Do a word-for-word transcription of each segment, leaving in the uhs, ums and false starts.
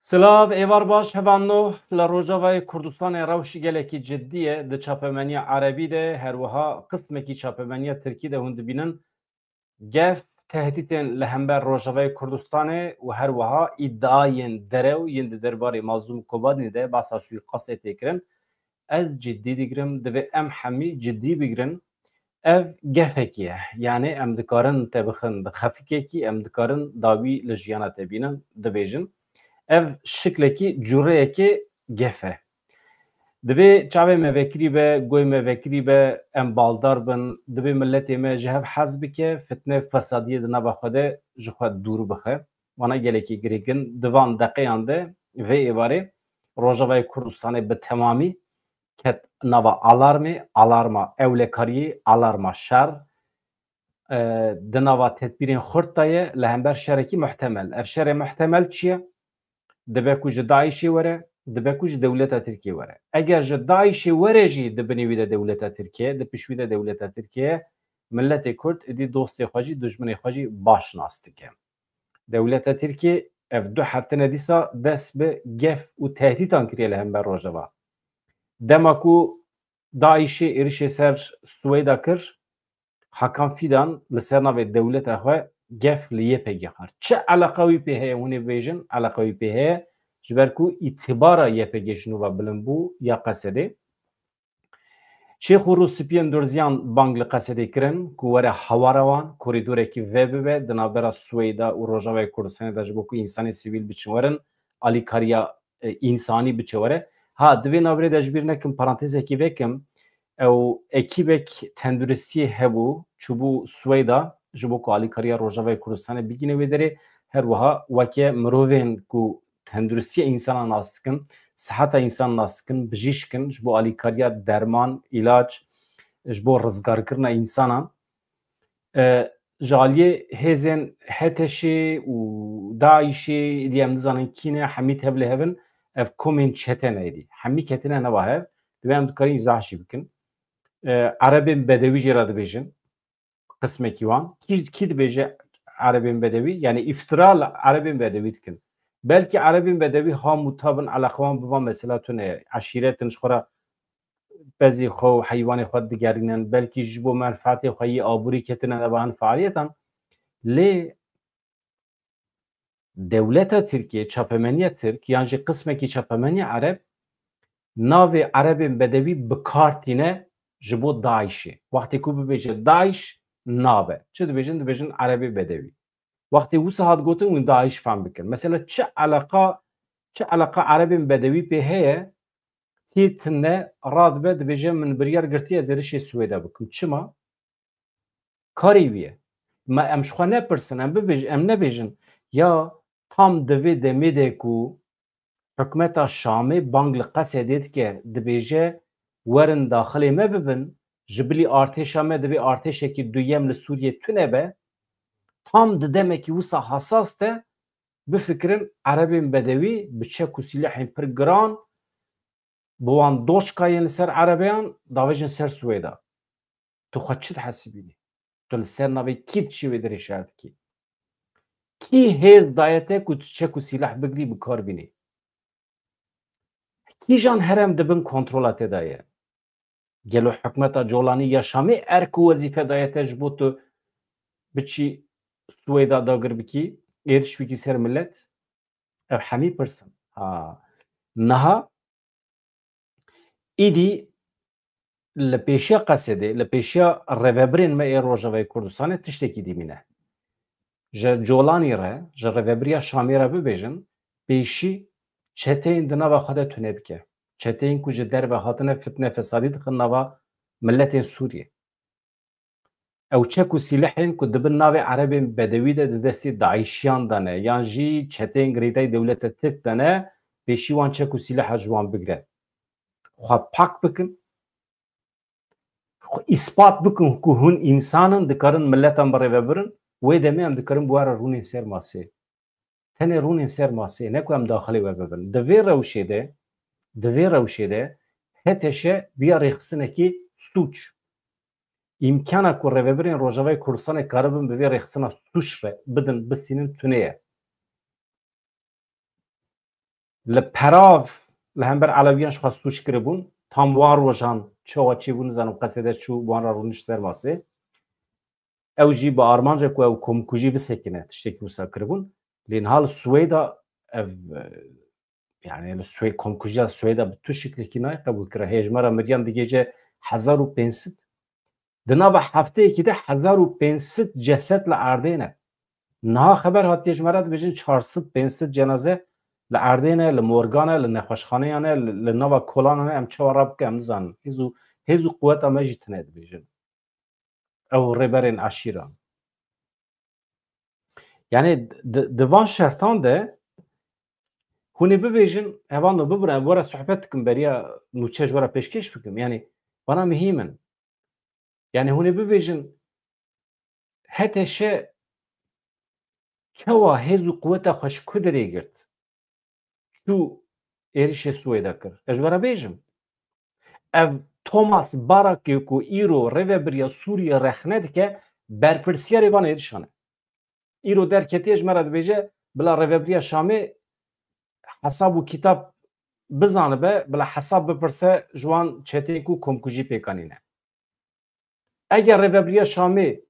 Silav, êvar baş, hevalno. Li Rojavayê Kurdistanê rewş gelekî cidî ye. Di çapemeniya erebî de, her wiha qismekî çapemeniya tirkî de hûn dibînin gef, tehdîtên li hember Rojavayê Kurdistanê û her wiha îdiayên derew yên di derbarê Mazlûm Kobadînê de behsa suîqastê tê kirin. Ez cidî digirim, divê em hemî cidî bigirin. Ev gefekî ye. Yanî em dikarin te bixin bi xefikekî, em dikarin dawî li jiyana te bînin, dibêjin. Ev şiklekî, cureyekê gef e. Divê çavê me vekirî be, goyê me vekirî be, em baldar bin, divê miletê me ji hev hez bike, fitne, fesadiyê di nava xwe de ji xwe dûr bixe. Wana gelekî girîng in. Di van deqeyan de vê êvarê Rojavayê Kurdistanê bi temamî ket nava alarmê, alarma ewlekariyê, alarma şer, e, di nava tedbîrên xurt de ye li hember şerekî muhtemel. Ev şerê muhtemel çi ye? Dibe ku ji DAIŞê were, dibe ku ji dewleta Tirkiyê were. Eger ji DAIŞê were jî, di binê wî de dewleta Tirkiye, di pişt wî de dewleta Tirkiye, miletê Kurd êdî dostê xwe jî, dijminê xwe jî baş nas dike. Dewleta Tirkiyê ev du heftene dîsa dest bi gef û tehdîtan kiriye li hember Rojava. Dema ku DAIŞê êrişê ser Swêda kir, Hakan Fidan li ser navê dewleta xwe gef li Y P G xwar. Çi eleqa wî pê heye, hûn ê bêjin, eleqa wî pê heye, ji ber ku îtibara Y P G ji nû ve bilind bû ya Qesedê. Şêx û Rûspiyên Durziyan bang li Qesedê kirin ku were hawara wan, korîdorekî vebibe di navbera Swêda û Rojavayê Kurdistanê de, ji bo ku însanê sivîl biçin werin, alîkariya, e, însanî biçe were. Ha, di vê navberê de ji bîr nekim, parantezekî vekim, ew ekîbek tenduristiyê hebû, çûbû Swêda, ji bo ku alîkariya Rojavayê Kurdistanê bigîne wê derê, her wiha weke mirovên ku tenduristiya însanan nas dikin, siheta însan nas dikin, bijîşk in, ji bo alîkariya derman, îlaç, ji bo rizgarkirina însanan. E, ji aliyê hêzên H T Şê û DAIŞê, êdî em nizanin kî ne, hemî tevlê hev in, ev komên çete ne êdî. Hemî ketine nava hev, divê em dikarin îzah jî bikin. E, Erebên Bedewî jê re dibêjin. Qismekî wan. Kî, kî dibêje Erebên Bedewî? Yanî îftira li Erebên Bedewî dikin. Belkî Erebên Bedewî ham û tab in, eleqa wan bi van mesela tune ye. Eşîret in, ji xwe re pezê xwe û heywanê xwe digerînin. Belkî ji bo menfaetê xwe yê aborî ketine nava hin fealiyetan. Lê dewleta Tirkiyê, çapemeniya Tirk yan jî qismekî çapemeniya Ereb navê Erebên Bedewî bi kar tîne ji bo DAIŞê. Wextê ku bibêje DAIŞ, nabe. Çi dibêjin? Dibêjin Erebê Bedewî. Wextê wisa hat gotin, hûn DAIŞ fehm bikin. Mesela çi eleqa, çi eleqa Erebên Bedewî pê heye? Tê tine radibe, dibêje, min biryar girtiye ez êrişê Swêda bikim. Çima? Karê wî ye. Me em ji xwe nepirsin, em bibêj-, em nebêjin, ya tam di vê demê de ku hikûmeta Şamê bang li Qesedê dike, dibêje, werin daxilê me bibin, ji bilî artêşa me divê artêşekî duyem li Sûriyê tune be, tam di demekî wisa hesas de bifikirin, Erebên Bedewî bi çek û sîlehên pir giran, bi wan doçka yên li ser erebeyan davêjin ser Swêda. Tu xwe çi dihesibînî? Tu li ser navê kî dişî wê derê şer dikî? Kî hêz daye te ku tu çek û sîleh bigirî, bi kar bînî? Kîjan herem di bin kontrola te de ye? Gelo hikûmeta Colanî ya Şamê erk û wezîfe daye te ji bo tu biçî Swêda dagir bikî, êriş bikî ser milet? Ev hemî pirs in. Ha. Niha îdî li pêşiya Qesedê, li pêşiya rêvebirên me ê Rojavayê Kurdistanê tiştekî dî mîne. Ji Colanî re, ji rêvebiriya Şamê re bibêjin, pêşî çeteyên di nava xwe de tune bike. Çeteyên ku ji derve hatine fitne fesadî dixin nava miletên Sûriyê. Ew çek û sîlehên ku di bin navê Erebên Bedewî de di destê DAIŞiyan de ne, yan jî çeteyên girêdayî dewleta Tirk de ne, pêşî wan çek û sîleha ji wan bigire. Xwe pak bikin, xwe îspat bikin ku hûn însan in, dikarin miletan bi rê ve birin, wê demê em dikarin bi we re rûnên ser masê. Tenê rûnên ser masê, ne ku em daxilê we bibin. Di vê rewşê de, di vê rewşê de H T Ş biya rêxistinekî sûc. Îmkana ku rêvebirên Rojavayê Kurdistanê karibin bi vê rêxistina sûc re bidin, bistînin, tune ye. Li Perav li hember Elewiyan ji xwe sûc kiribûn. Tam wan rojan çawa çêbû nizanim, Qesêde çû wan re rûnişt ser masê. Ew jî bi armanca ku ew komkujî bisekine, tiştekî wisa kiribûn. Lê niha li Swêda ev, e, yani li Swê-, komkujiya Swêda bi tu şiklekî nayê qebûl kira. Hê ji me re miriyan digihêje hezar û pênc sed. Di nava hefteyekî de hezar û pênc sed ceset li erdê ne. Niha xeber hatiye ji me re dibêjin çar sed pênc sed cenaze li erdê ne, li morgan e, li nexweşxaneyan e, li, li nava kolan e, em çawa rabikin em nizanin. Hêz û, hêz û quweta me jî tune dibêjin. Ew rêberên eşîran. Yani di, di van şertan de hûn ê bibêjin, hevalno, bibire, em were sohbet dikim, beriya nûçe ji we re pêşkêş bikim. Yani bana muhîm in. Yani hûn ê bibêjin, H T Ş çawa hêz û quweta xwe ji ku derê girt? Çû êrişê Swêda kir. Ez ji we re bêjim. Ev Thomas Barakê ku îro rêvebiriya Sûriyê rexne dike, berpirsiyarê van êrişan e. Îro derketiye ji me re dibêje, bila rêvebiriya Şamê hesab û kitab bizanibe, bila hesab bipirse ji wan çeteyên ku komkujî pêk anîne. Eger rêvebiriya Şamê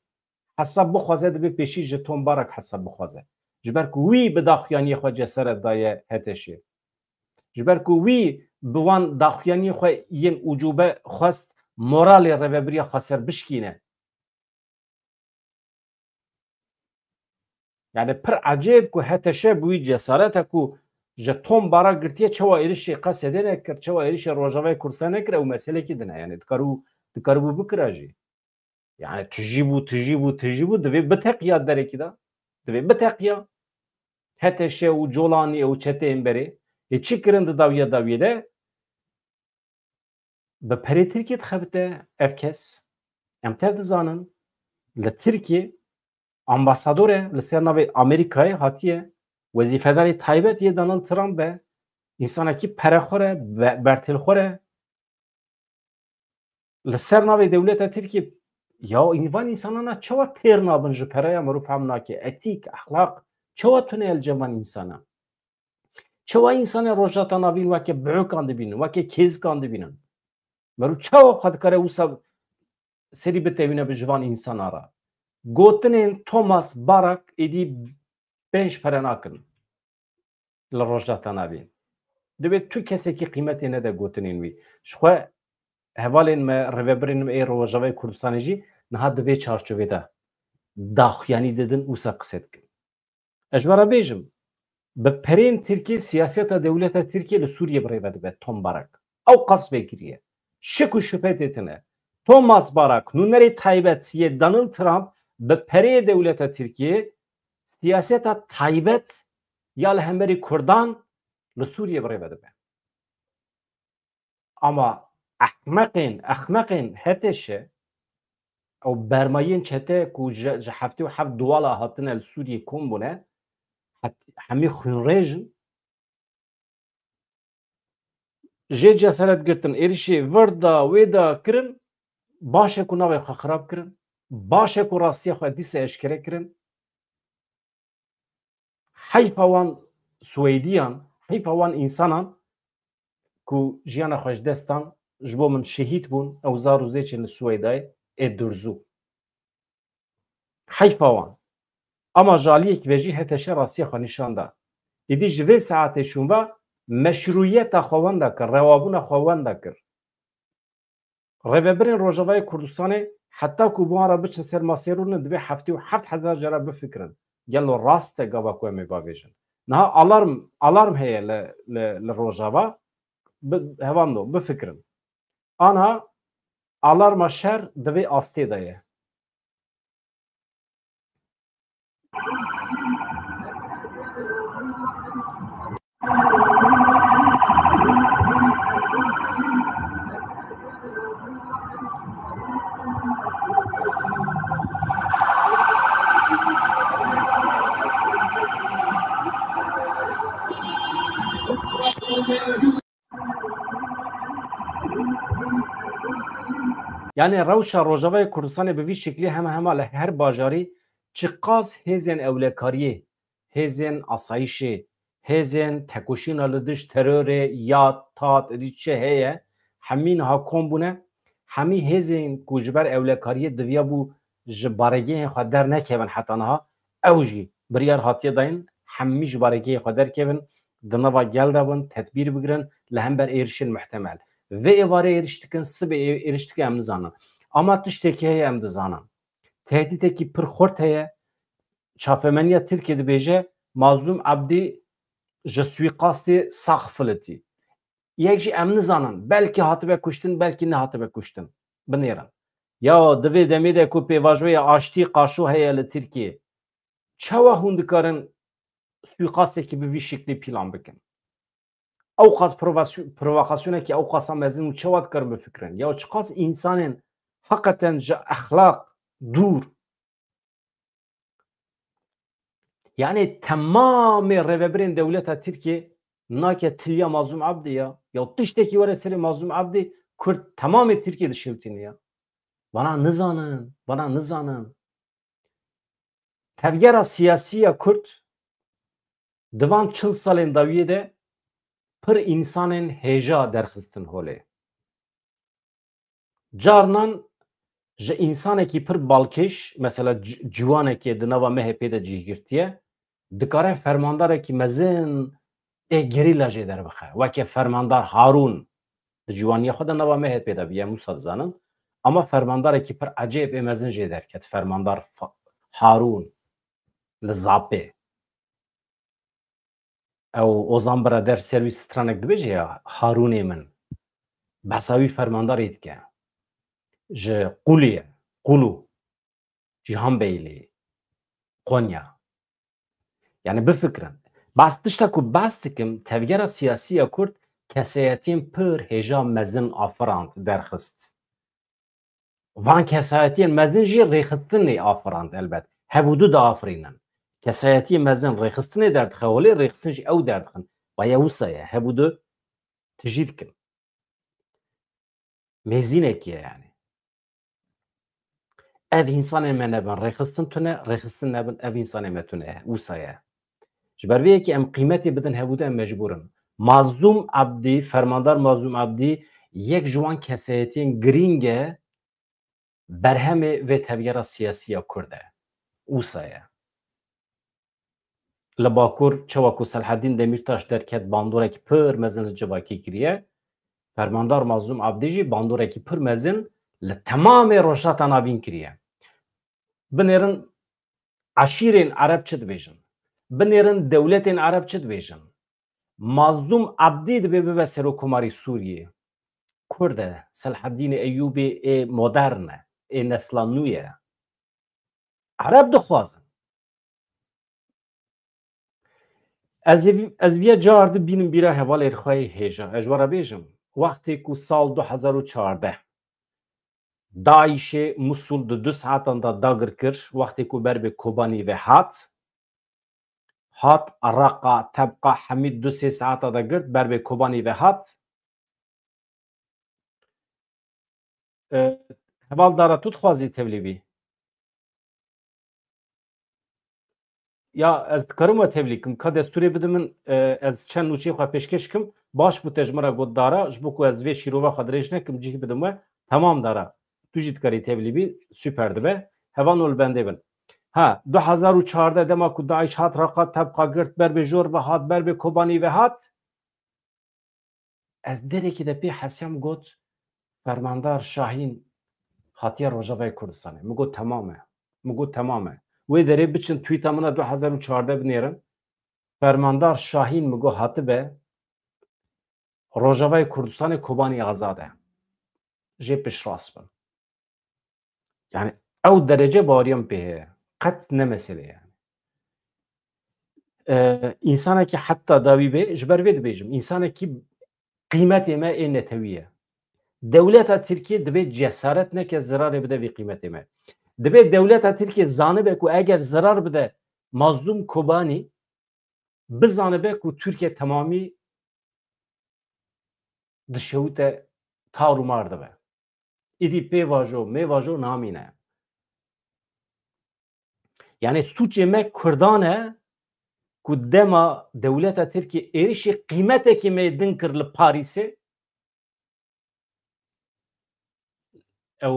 hesab bixwaze, dibe pêşî ji Tom Barak hesab bixwaze. Ji ber ku wî bi daxuyaniyê xwe cesaret daye H T Şê. Ji ber ku wî bi wan daxuyaniyê xwe yên ucûbe xwest moralê rêvebiriya xweser bişkîne. Yani pir ecêb ku H T Ş bi wî cesareta ku ji Tom Barak girtiye, çawa êrişê Qesedê nekir, çawa êrişê Rojavayê Kurdistan nekir, ew meselekî din e. Yani dikaribû, dikaribû bikira jî. Yani tijî bû, tijî bû, tijî bû, divê biteqiya derekî de. Divê biteqiya. H T Ş û Colanî û çeteyên berê. Ê çi kirin di dawiya dawiyê de? Bi perê Tirkiyê dixebite ev kes. Em tev dizanin, li Tirkiyê ambasador e, li ser navê Amerîkayê hatiye, wezîfedarê taybet yê Donald Trump be, însanekî perexwar e, be-, bertilxwar e. Li ser navê dewleta Tirkiyê, ya van însanana çawa têr nabin ji pereya, mirov fehm nake, etîk, exlaq, çawa tune ye li cem van însana? Çawa însanên Rojhilata Navîn weke biûkan dibînin, weke kêzikan dibînin? Mero çawa xwe dikare wisa serî bitewîne bi ji van însana re? Gotinên Thomas Barak êdî pênc pere nakin li Rojhilata Navîn. Divê tu kesekî qîmetê nede gotinên wî. Ji xwe hevalên me, rêvebirên me ê Rojavayê Kurdistanê jî niha di vê çarçovê de daxuyanî didin, wisa qise dikin. Ez ji we re bêjim, bi perên Tirkiyê siyaseta dewleta Tirkiyê li Sûriyê bi rê ve dibe Tom Barak. Ew qas vekiriye. Şik û şubhe tê tine. Thomas Barak, nûnerê taybet yê Donald Trump, bi perê dewleta Tirkiyê siyaseta taybet ya li hemberî Kurdan li Sûriyê bi rê ve dibe. Ama ehmeqên, ehmeqên H T Ş, ew bermayiyên çete ku ji, ji heftê û heft duwala hatine li Sûriyê kom bûne, het-, hemî xwînrêj in. Jê cesaret girtin, êrişê vir da, wê da kirin, baş e ku navê xwe xirab kirin, baş e ku rastiya xwe dîsa eşkere kirin. Heyfa wan Swêdiyan, heyfa wan însanan ku jiyana xwe ji dest dan, ji bo min şehîd bûn, ew zar û zêçên li Swêdayê ê durzû. Heyfa wan. Ama ji aliyek ve jî H T Ş rastiya xwe nîşan da. Êdî ji vê saetê şûn ve meşrûyeta xwe wenda kir, rewabûna xwe wenda kir. Rêvebirên Rojavayê Kurdistanê heta ku bi wan re biçin ser masê rûnin, divê heftê û heft hezar cara bifikirin. Gelo rast e gava ku em ê bavêjin? Niha alarm, alarm heye li, li, li Rojava. Bi, hevalno, bifikirin. Ana alarma şer di vê astê de ye. Yani rewşa Rojavayê Kurdistanê bi vî şeklî hema hema li her bajarî çiqas hêzên ewlekariyê, hêzên asayişê, hêzên tekoşîna li dij terorê, yat, tat, êdî çi heye, hemî niha kom bûne. Hemî hêzên ku ji ber ewlekariyê diviya bû ji baregehên xwe dernekevin heta niha, ew jî biryar hatiye dayîn, hemî ji baregehê xwe derkevin, di nava gel de bin, tedbîr bigirin li hember êrişên muhtemel. Vê êvarê êriş dikin, sibê ê-, êriş dikin, em nizanin. Ama tiştekî heye, em dizanin. Tehdîtekî pir xurt heye. Çapemeniya Tirkiyê dibêje, Mazlûm Ebdî ji suîqastê sax filitî. Yek jî em nizanin, belkî hatibe kuştin, belkî nehatibe kuştin. Binêrin. Ya di vê demê de ku pêvajoya aştî qaşo heye li Tirkiyê, çawa hûn dikarin suîqastekî bi vî şiklî plan bikin? Ew qas provasy-, provokasyonekî ew qasa mezin û çawa dikarin bifikirin? Ya çiqas însanên heqeten ji exlaq dûr, yani temamê rêvebirên dewleta Tirkiyê nake tiliya Mazlûm Abdî ya. Ya tiştekî were serê Mazlûm Abdî, Kurd temamê Tirkiyê dişewtîne ya. Bana nizanin, bana nizanin. Tevgera siyasî ya Kurd di van çil salên dawiyê de pir însanên hêja derxistin holê. Carnan ji însanekî pir balkêş, mesela ci-, ciwanekê di nava M H P de cih girtiye, dikare fermandarekî mezin ê gerîla jê derbixe. Weke fermandar Harûn, di ciwaniya xwe de nava M H P de bûye, em wisa dizanin. Ama fermandarekî pir ecêb ê mezin jê derket, fermandar Fa-, Harûn li Zapê. Ew Ozan Birader ser wî stranek dibêje ya, Harûnê min. Behsa wî fermandarê dike. Ji Qulê ye. Qulu. Cîhanbeylî. Konya. Yani bifikirin. Bas tişta ku bas dikim, tevgera siyasî ya Kurd kesayetiyên pir hêja mezin afirand, derxist. Van kesayetiyên mezin jî rêxistinê afirand elbet. Hev û du diafirînin. Kesayetiyê mezin rêxistinê derdixe holê, rêxistin jî ew derdixin. Baye wisa ye. Hev û du tijî dikin. Mêzînekî ye yani. Ev însanên me nebin, rêxistin tune, rêxistin nebin, ev însanên me tune ye. Wisa ye. Ji ber vê yekê em qîmetê bidin hev û du, em mecbûr in. Mazlûm Abdî, fermandar Mazlûm Abdî yek ji wan kesayetiyên girîng e berhemê vê tevgera siyasî ya Kurd e. Wisa ye. Li Bakur çawa ku Selhedîn Demîrtaş derket, bandorekî pir mezin li civakê kiriye. Fermandar Mazlûm Abdî jî bandorekî pir mezin li temamê Rojhilata Navîn kiriye. Binêrin eşîrên Ereb çi dibêjin? Binêrin dewletên Ereb çi dibêjin? Mazlûm Abdî dibê bibe Serokkomarî Sûriyê. Kurd e, Selhedînê Eyûbî ê modern e, ê nesla nû ye. Ereb dixwazin. Ez ê, ez viya car dibînim bîra hevalên xwe yê hêja. Ez ji we re bêjim, wextê ku sal du hezar û çardeh DAIŞê Musul di du saetan de dagir kir, wextê ku ber bi Kobanî ve hat, hat Reqa, Tebqa, hemî du sê saeta de girt, ber bi Kobanî ve hat. E, Heval Dara, tu dixwazî tevlî bî? Ya ez dikarim we tevlî kim? Ka destûrê bide min, e, ez çend nûçeyê xwe pêşkêş kim. Baş bû te ji min re got Dara, ji bo ku ez vê şîrova xwe dirêj nekim, cihî bidim we. Temam Dara. Tu jî dikarî tevlî bî, super dibe. Hevalno li bendê bin. Ha, du hezar û çardeh dema ku DAIŞ hat Reqa, Tebqa girt, ber bê jor ve hat, ber bê Kobanî ve hat. Ez derekî de pê hesiyam, got, Fermandar Şahîn hatiye Rojavayê Kurdistanê. Min got, temam e. Min got, temam e. Wê derê biçin tweeta min a du hezar û çardeh binêrin. Fermandar Şahîn, min got, hatibe Rojavayê Kurdistanê, Kobanî azad e. Jê piştrast bin. Yani ew derece baweriya min pê heye. Qet ne mesele yani. Ee, insanekî heta dawî bê, ji ber vê dibêjim, insanekî qîmetê me ê netewî ye. Dewleta Tirkiye dibê cesaret neke zirarê bide vî qîmetê me. Dibê dewleta Tirkiye zanibe ku eger zirar bide Mazlûm Kobanî, bizanibe ku Tirkiye temamî dişewite, tar û mar dibe. Îdî pê vajo, mê vajo namîne. Yani sûcê me Kurdan e, ku dema dewleta Tirkiyê êrişî qîmetekî me din kir li Parîsê, ew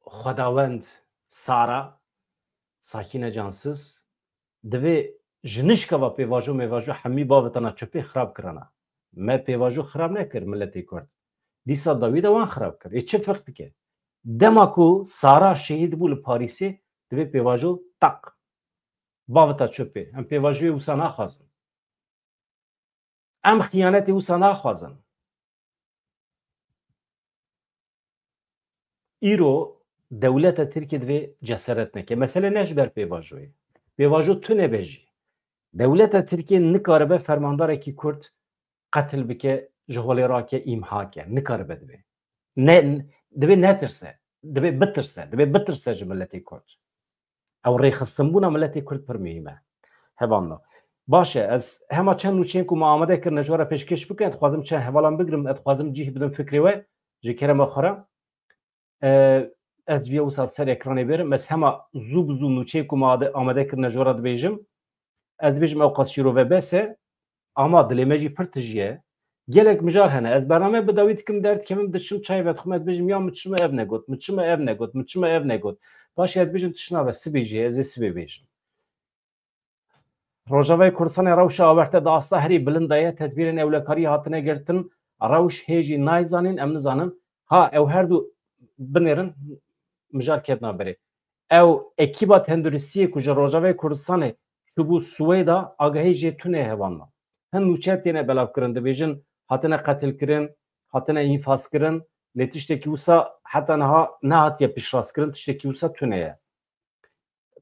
xwedawend Sara, Sakîne Cansiz, divê ji nişka va pêvajo mêvajo hemî bavitana çepê xirab kirana. Me pêvajo xirab nekir miletê Kurd. Dîsa dawî de wan xirab kir. Ê çi ferq dike? Dema ku Sara şehîd bû li Parîsê, divê pêvajo taq bavita çepê. Em pêvajoyê wisa naxwazin. Em xiyanetê wisa naxwazin. Îro dewleta Tirkiyê divê ceseret neke. Mesele ne ji ber pêvajoyê. Pêvajo tune be jî. Dewleta Tirkiyê nikaribe fermandarekî Kurd qetil bike, ji holê rake, îmha ke. Nikaribe divê. Ne, divê netirse. Divê bitirse. Divê bitirse ji miletê Kurd. Ew rêxistinbûna miletê Kurd pir muhîm e. Hevalno. Baş e, ez hema çend nûçeyên ku me amade kirine ji we re pêşkêş bikim, ez dixwazim çend hevalan bigrim, ez dixwazim cih bidim fikrê we, ji kerema xwe re. E, ez viya wisa ser ekranê bêrim, ez hema zû bi zû nûçeyên ku me ade-, amade kirine ji we re dibêjim. Ez dibêjim ew qas şîrove bes e, ama dilê me jî pir tijî ye. Gelek mijar hene. Ez bername bi dawî dikim, derdikevim, diçim çayê vedixwim, ez dibêjim, ya min çima ev negot, min çima ev negot, min çima ev negot. Paşê ez dibêjim, tişt nabe, sibê jî, ez ê sibê bêjim. Rojavayê Kurdistanê rewşa awarte di asta herî bilind de ye, tedbîrên ewlekariyê hatine girtin, rewş hê jî nayzanîn, em nizanin. Ha, ew her du binêrin, mijar ketna berê. Ew ekîba tenduristiyê ku ji Rojavayê Kurdistanê çûbû Swêda, agahî jê tune hevalna. Hin nûçe têne belavkirin, dibêjin hatine qetilkirin, hatine înfaskirin, lê tiştekî wisa heta niha nehatiye piştrastkirin, tiştekî wisa tune ye.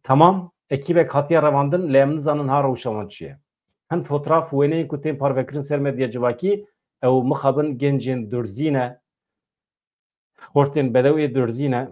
Temam, ekîbek hatiye revandin, lê em nizanin ha rewşa wan çi ye. Hin fotraf û wêneyên ku tên parvekirin ser medya civakî, ew mixabin gencên Durzî ne, xortên bedew ê Durzî ne,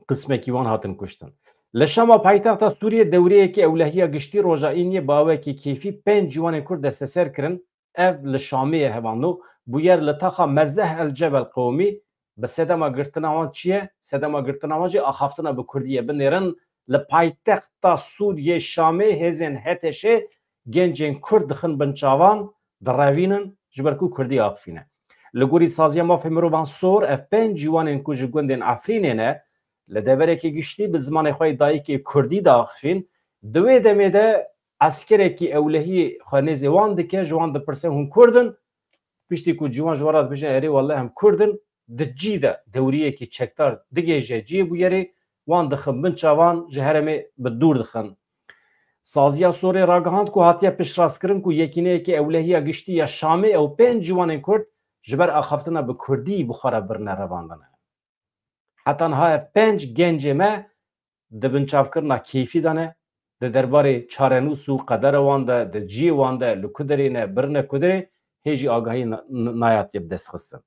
qismekî wan hatin kuştin. Li Şama paytexta Sûriyê dewriyekî ewlehiya giştî roja Îniyê bi awekî keyfî pênc ciwanên Kurd desteser kirin. Ev li Şamê ye hevalno. Bûyer li taxa Mezdeh El Cebel qewimî. Bi sedema girtina wan çi ye? Sedema girtina wan jî axaftina bi kurdî ye. Binêrin li paytexta Sûriyê Şamê hêzên H T Ş gencên Kurd dixin bin çavan, direvînin, ji ber ku kurdî axifîne. Li gorî Saziya Mafê Mirovan Sor, ev pênc ciwanên ku ji gundên Efrînê ne, li deverekî giştî bi zimanê xwe yê dayikê kurdî diaxifîn. Di wê demê de eskerekî ewlehiyê xwe nêzê wan dike, ji wan dipirse, hûn kurd in? Piştî ku ciwan ji wan re dibêje, erê wele em kurd in, di cî de dewriyekî çekdar digihêje cihê bûyerê, wan dixin bin çavan, ji herêmê bi dûr dixin. Saziya Sorê ragihand ku hatiye piştrastkirin ku yekîneyekî ewlehiya giştî ya Şamê ew pênc ciwanên Kurd ji ber axaftina bi kurdî bi xwe re birine revandine. Heta niha ev pênc gencê me di binçavkirina keyfî de ne, di derbarê çarenûs û qedera wan de, di ciyê wan de, li ku derê ne, birine ku derê, hê jî agahî na-, n-, nayatiye bidestxistin.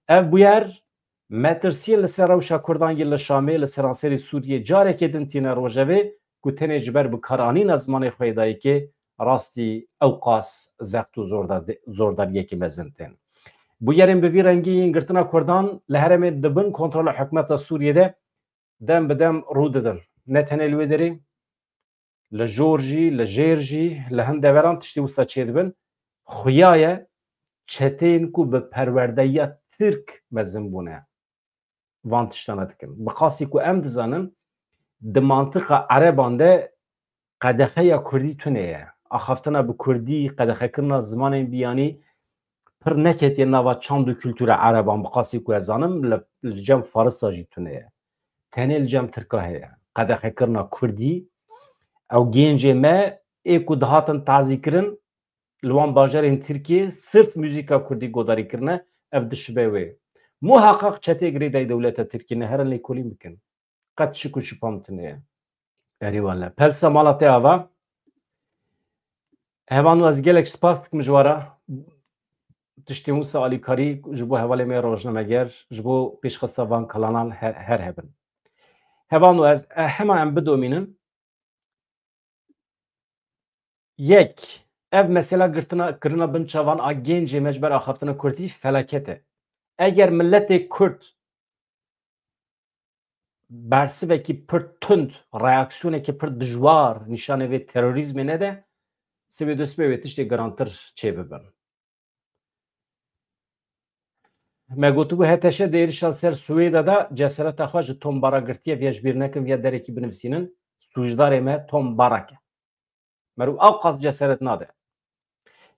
Ev bûyer metirsiyên li ser rewşa Kurdan yê li Şamê, li seranserê Sûriyê carekê din tîne rojevê ku tenê ji ber bikaranîna zimanê xwe yê dayikê rastî ew qas zext û zorda-, zordariyekî mezin tên. Bûyerên bi vî rengî yên girtina Kurdan li herêmê di bin kontrola hikûmeta Sûriyê de dem bi dem rû didin. Ne tenê li wê derê, li jor jî, li jêr jî, li hin deveran tiştê wisa çêdibin. Xuya ye çeteyên ku bi perwerdeyiya Tirk mezin bûne, van tiştana dikin. Bi qasî ku em dizanin, di mantiqa ereban de qedexeya kurdî tune ye. Axaftina bi kurdî, qedexekirina zimanên biyanî pir neketiye nava çand û kultura ereban, bi qasî ku ez zanim, li, li cem farisa jî tune ye. Tenê li cem tirka heye. Qedexekirina kurdî, ew gencê me ê ku dihatin tazîkirin, li wan bajarên Tirkiyê sirf muzîka kurdî godarî kirine, ev dişibe wê. Muheqeq çetê girêdayî dewleta Tirkiyê ne, herin lêkolîn bikin. Qet şik û şipa min tune ye. Erê wele. Pelsa mala te ava. Hevalno, ez gelek spas dikim ji we re. Tiştên wisa alîkarî ji bo hevalê me rojnameger, ji bo pêşxista van kalanan her, her hebin. Hevalno, ez, e, hema em bidomînin. Yek, ev mesela girtina, kirina bin çavan a gencê me ji ber axaftina kurdî felaket e. Eger miletê kurd bersivekî pir tund, reaksiyonekî pir dijwar nîşanê vê terorîzmê nede, sibê dosbê wê tiştê girantir çêbibin. Me gotibû H T Ş di êrişa ser Swêda de cesereta xwe ji Tom Barak girtiye, viya ji bîr nekin, viya derekî binivîsînin, sûcdarê me Tom Barak e. Meriv ew qas ceseret nade.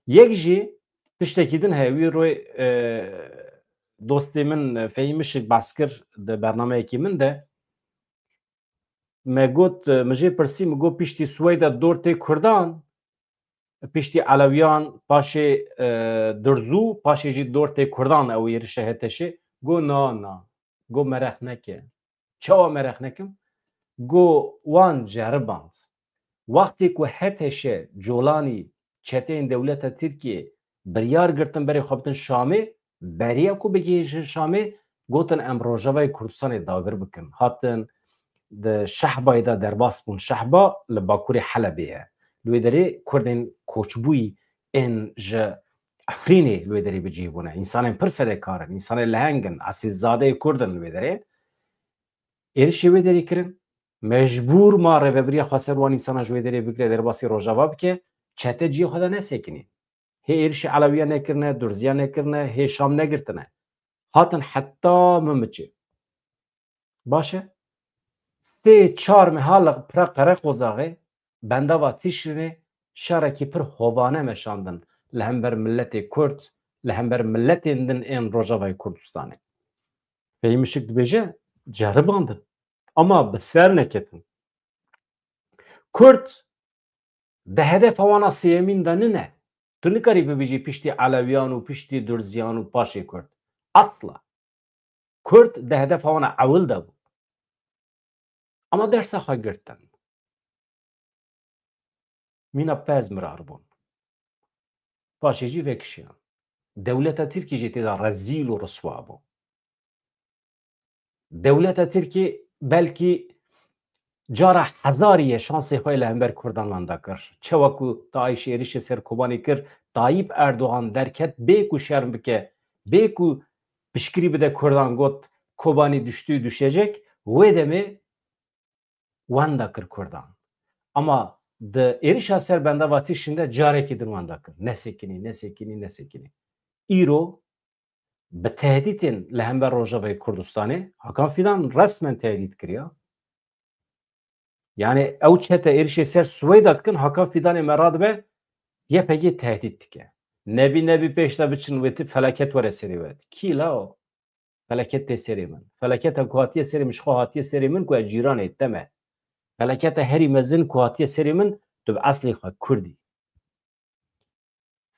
Yek jî tiştekî din heye, wî royê, e, dostê min, e, Fehîm Işik behs kir di bernameyekî min de. Me got, e, min jê pirsî, min got piştî Swêda dor tê Kurdan, piştî Elewiyan, paşê, e, Durzû, paşê jî dor tê Kurdan ew êrişa H T Şê. Got na, na. Got mereq neke. Çawa mereq nekim? Got wan ceriband. Wextê ku H T Ş colanî çeteyên dewleta Tirkiyê biryar girtin berê xwe bitin Şamê, beriya ku bigihîjin Şamê, gotin em Rojavayê Kurdistanê dagir bikin. Hatin di Şehbayê de derbas bûn. Şehba li bakurê Helebê ye. Li wê derê Kurdên koçbûyî ên ji Efrînê li wê derê bi cih bûne. Însanên pir fedekar in, însanên leheng in, esilzadeyê Kurd in li wê derê. Êrişê wê derê kirin. Mecbûr ma rêvebiriya xweser wan însana ji wê derê bigire, derbasî Rojava bike, çete cihê xwe de nesekinî. Hê êrişê Elewiya nekirine, Durziya nekirine, hê Şam negirtine. Hatin heta Mimiçê. Baş e? Sê çar meha li pira Qereqozaxê, bendava Tişrînê şerekî pir hovane meşandin li hember miletê Kurd, li hember miletên din ên Rojavayê Kurdistanê. Fehîm Işik dibêje, ceribandin. Ama bi ser neketin. Kurd di hedefa wana sêyemîn de nine. Tu nikarî bibêjî piştî Elewiyan û piştî Durziyan û paşê Kurd. Asla. Kurd di hedefa wana ewil de bû. Ama dersa xwe girtin. Mîna pez mirar bûn. Paşê jî vekişiyan. Dewleta Tirkî jî tê de rezîl û riswa bû. Dewleta Tirkî belkî cara hezarî ye şansê xwe li hember Kurdan wenda kir. Çawa ku Daîş êrişê ser Kobanê kir, Tayyip Erdogan derket bê ku şerm bike, bê ku piştgirî bide Kurdan, got Kobanî düştü, düşecek, wê demê wenda kir Kurdan. Ama di êrişa ser bendava Tişrîn de carekî din wenda kir. Nesekinî, nesekinî, nesekinî. Îro bi tehdîtên li hember Rojavayê Kurdistanê Hakan Fidan resmen tehdît kiriya. Yani ew çete êrişê ser Swêda dikin, Hakan Fidanê me radibe Y P G tehdît dike. Nebî nebî pêş de biçin wê ti felaket were serê we. Kî la o? Felaket tê serê min. Felaketa ku hatiye serê min, ji xwe hatiye serê min ku ez cîranê te me. Felaketa herî mezin ku hatiye serê min, tu bi eslê xwe Kurd î.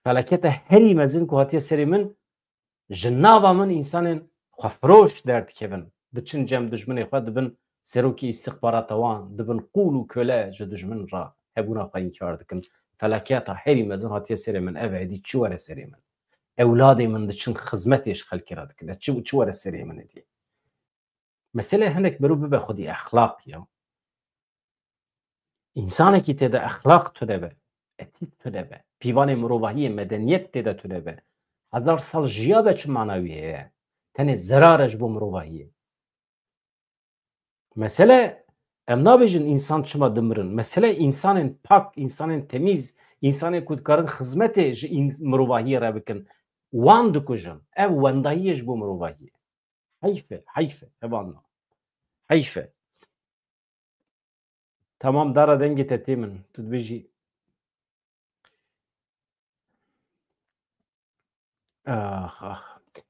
Felaketa herî mezin ku hatiye serê min, ji nava min însanên xwefiroş derdikevin. Diçin cem dijminê xwe, dibin serokê îstixbarata wan, dibin qûl û köle ji dijmin re hebûna xwe înkar dikin. Felaketa herî mezin hatiye serê min, ev êdî çi were serê min? Ewladê min diçin xizmetê ji xelkê re dikin. Çi, çi were serê min êdî? Mesele hinek merû bibe xwedî exlaq ya. Însanekî tê de exlaq tune be, etîk tune be, pîvanê mirovahiyê, medeniyet tê de tune be, hezar sal jiya be, çi mana wî heye? Tenê zerar e ji bo mirovahiyê. Mesele, em nabêjin însan çima dimirin. Mesele însanên pak, însanên temîz, însanên ku dikarin xizmetê ji în-, mirovahiyê re bikin. Wan dikujin. Ev wendayî ye ji bo mirovahiyê. Heyf e, heyf e, hevalno. Heyf e. Tamam, dara dengê te tê min. Tu dibêjî. Ax, ax.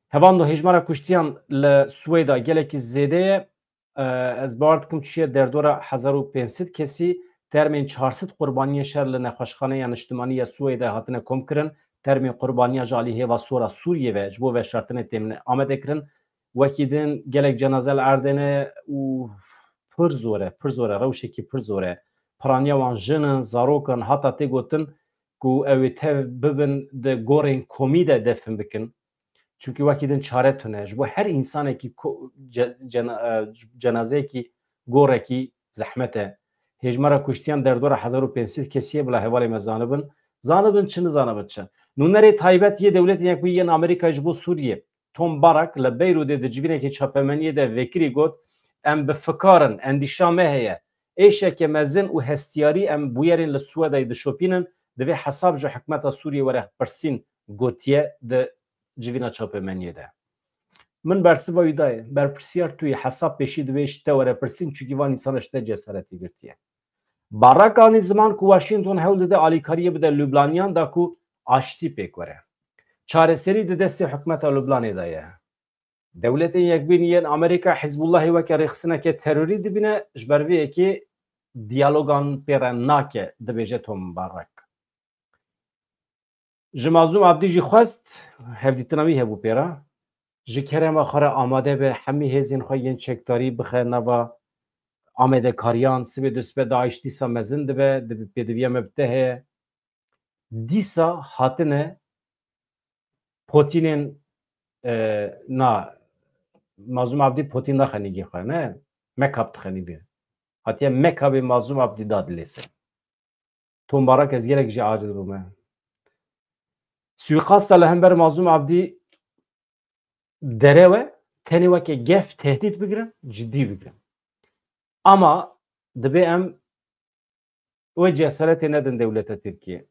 Hevalno, hêjmara kuştiyan li Swêda gelekî zêde ye. E, ez bawer dikim çûye derdora hezar û pênc sed kesî, termên çar sed qurbaniyên şer li Nexweşxaneya Niştimanî ya Swêdê hatine komkirin. Termên qurbaniya ji alî Hêva Sor a Sûriyê ve ji bo veşartinê têmine amade kirin. Wekî din gelek cenaze li erdê ne û pir zor e, pir zor e, rewşekî pir zor e. Piraniya wan jin in, zarok in, hata tê gotin ku ew ê tev bibin di gorên komî de defin bikin. Çunkî wekî din çare tune. Ji bo her însanekî ko-, ce-, cena-, e, cenazeyekî, gorekî zehmet e. Hêjmara kuştiyan derdora hezar û pênc sed kesî ye, bila hevalê me zanibin. Zanibin çi, nizanibin çi. Nûnerê taybet yê Dewletên Yekbûyî yên Amerîkayê ji bo Sûriyê, Tom Barak, li Beyrûdê di civînekê çapemeniyê de vekirî got, em bi fikar in, endîşa me heye. Êşeke mezin û hestiyarî em bûyerên li Swêdayê dişopînin, divê hesab ji hikûmeta Sûriyê were pirsîn, gotiye di civîna çapemeniyê de. Min bersiva wî dayê, berpirsiyar tu yî, hesab pêşî divê ji te were pirsîn, çunkî van însana ji te cesaretî girtiye. Barak anî ziman ku Washington hewl dide alîkariyê bide Lubnaniyan da ku aştî pêk were. Çareserî di destê hikûmeta Lubnanê de ye. Dewletên Yekbûyî yên Amerîka Hizbullahê weke rêxistineke terorî dibîne, ji ber vê yekê diyalogan pê re nake, dibêje Tom Barak. Ji Mazlûm Abdî jî xwest, hevdîtina wî hebû pê re, ji kerema xwe re amade be, hemî hêzên xwe yên çekdarî bixe nava amadekariyan, sibê dusibe DAIŞ dîsa mezin dibe, di pêdiviya me bi te heye. Dîsa hatine Potînên, e, na, Mazlûm Abdî Potîn naxe nîgê xwe, ne? Mekab dixe nîgê. Hatiye Mekabê Mazlûm Abdî da dilêse. Tom Barak ez gelek jî aciz bûme. Suîqasta li hember Mazlûm Abdî derew e, tenê weke gef tehdît bigirin, cidî bigirin. Ama dibe em wê cesaretê nedin dewleta Tirkiyê.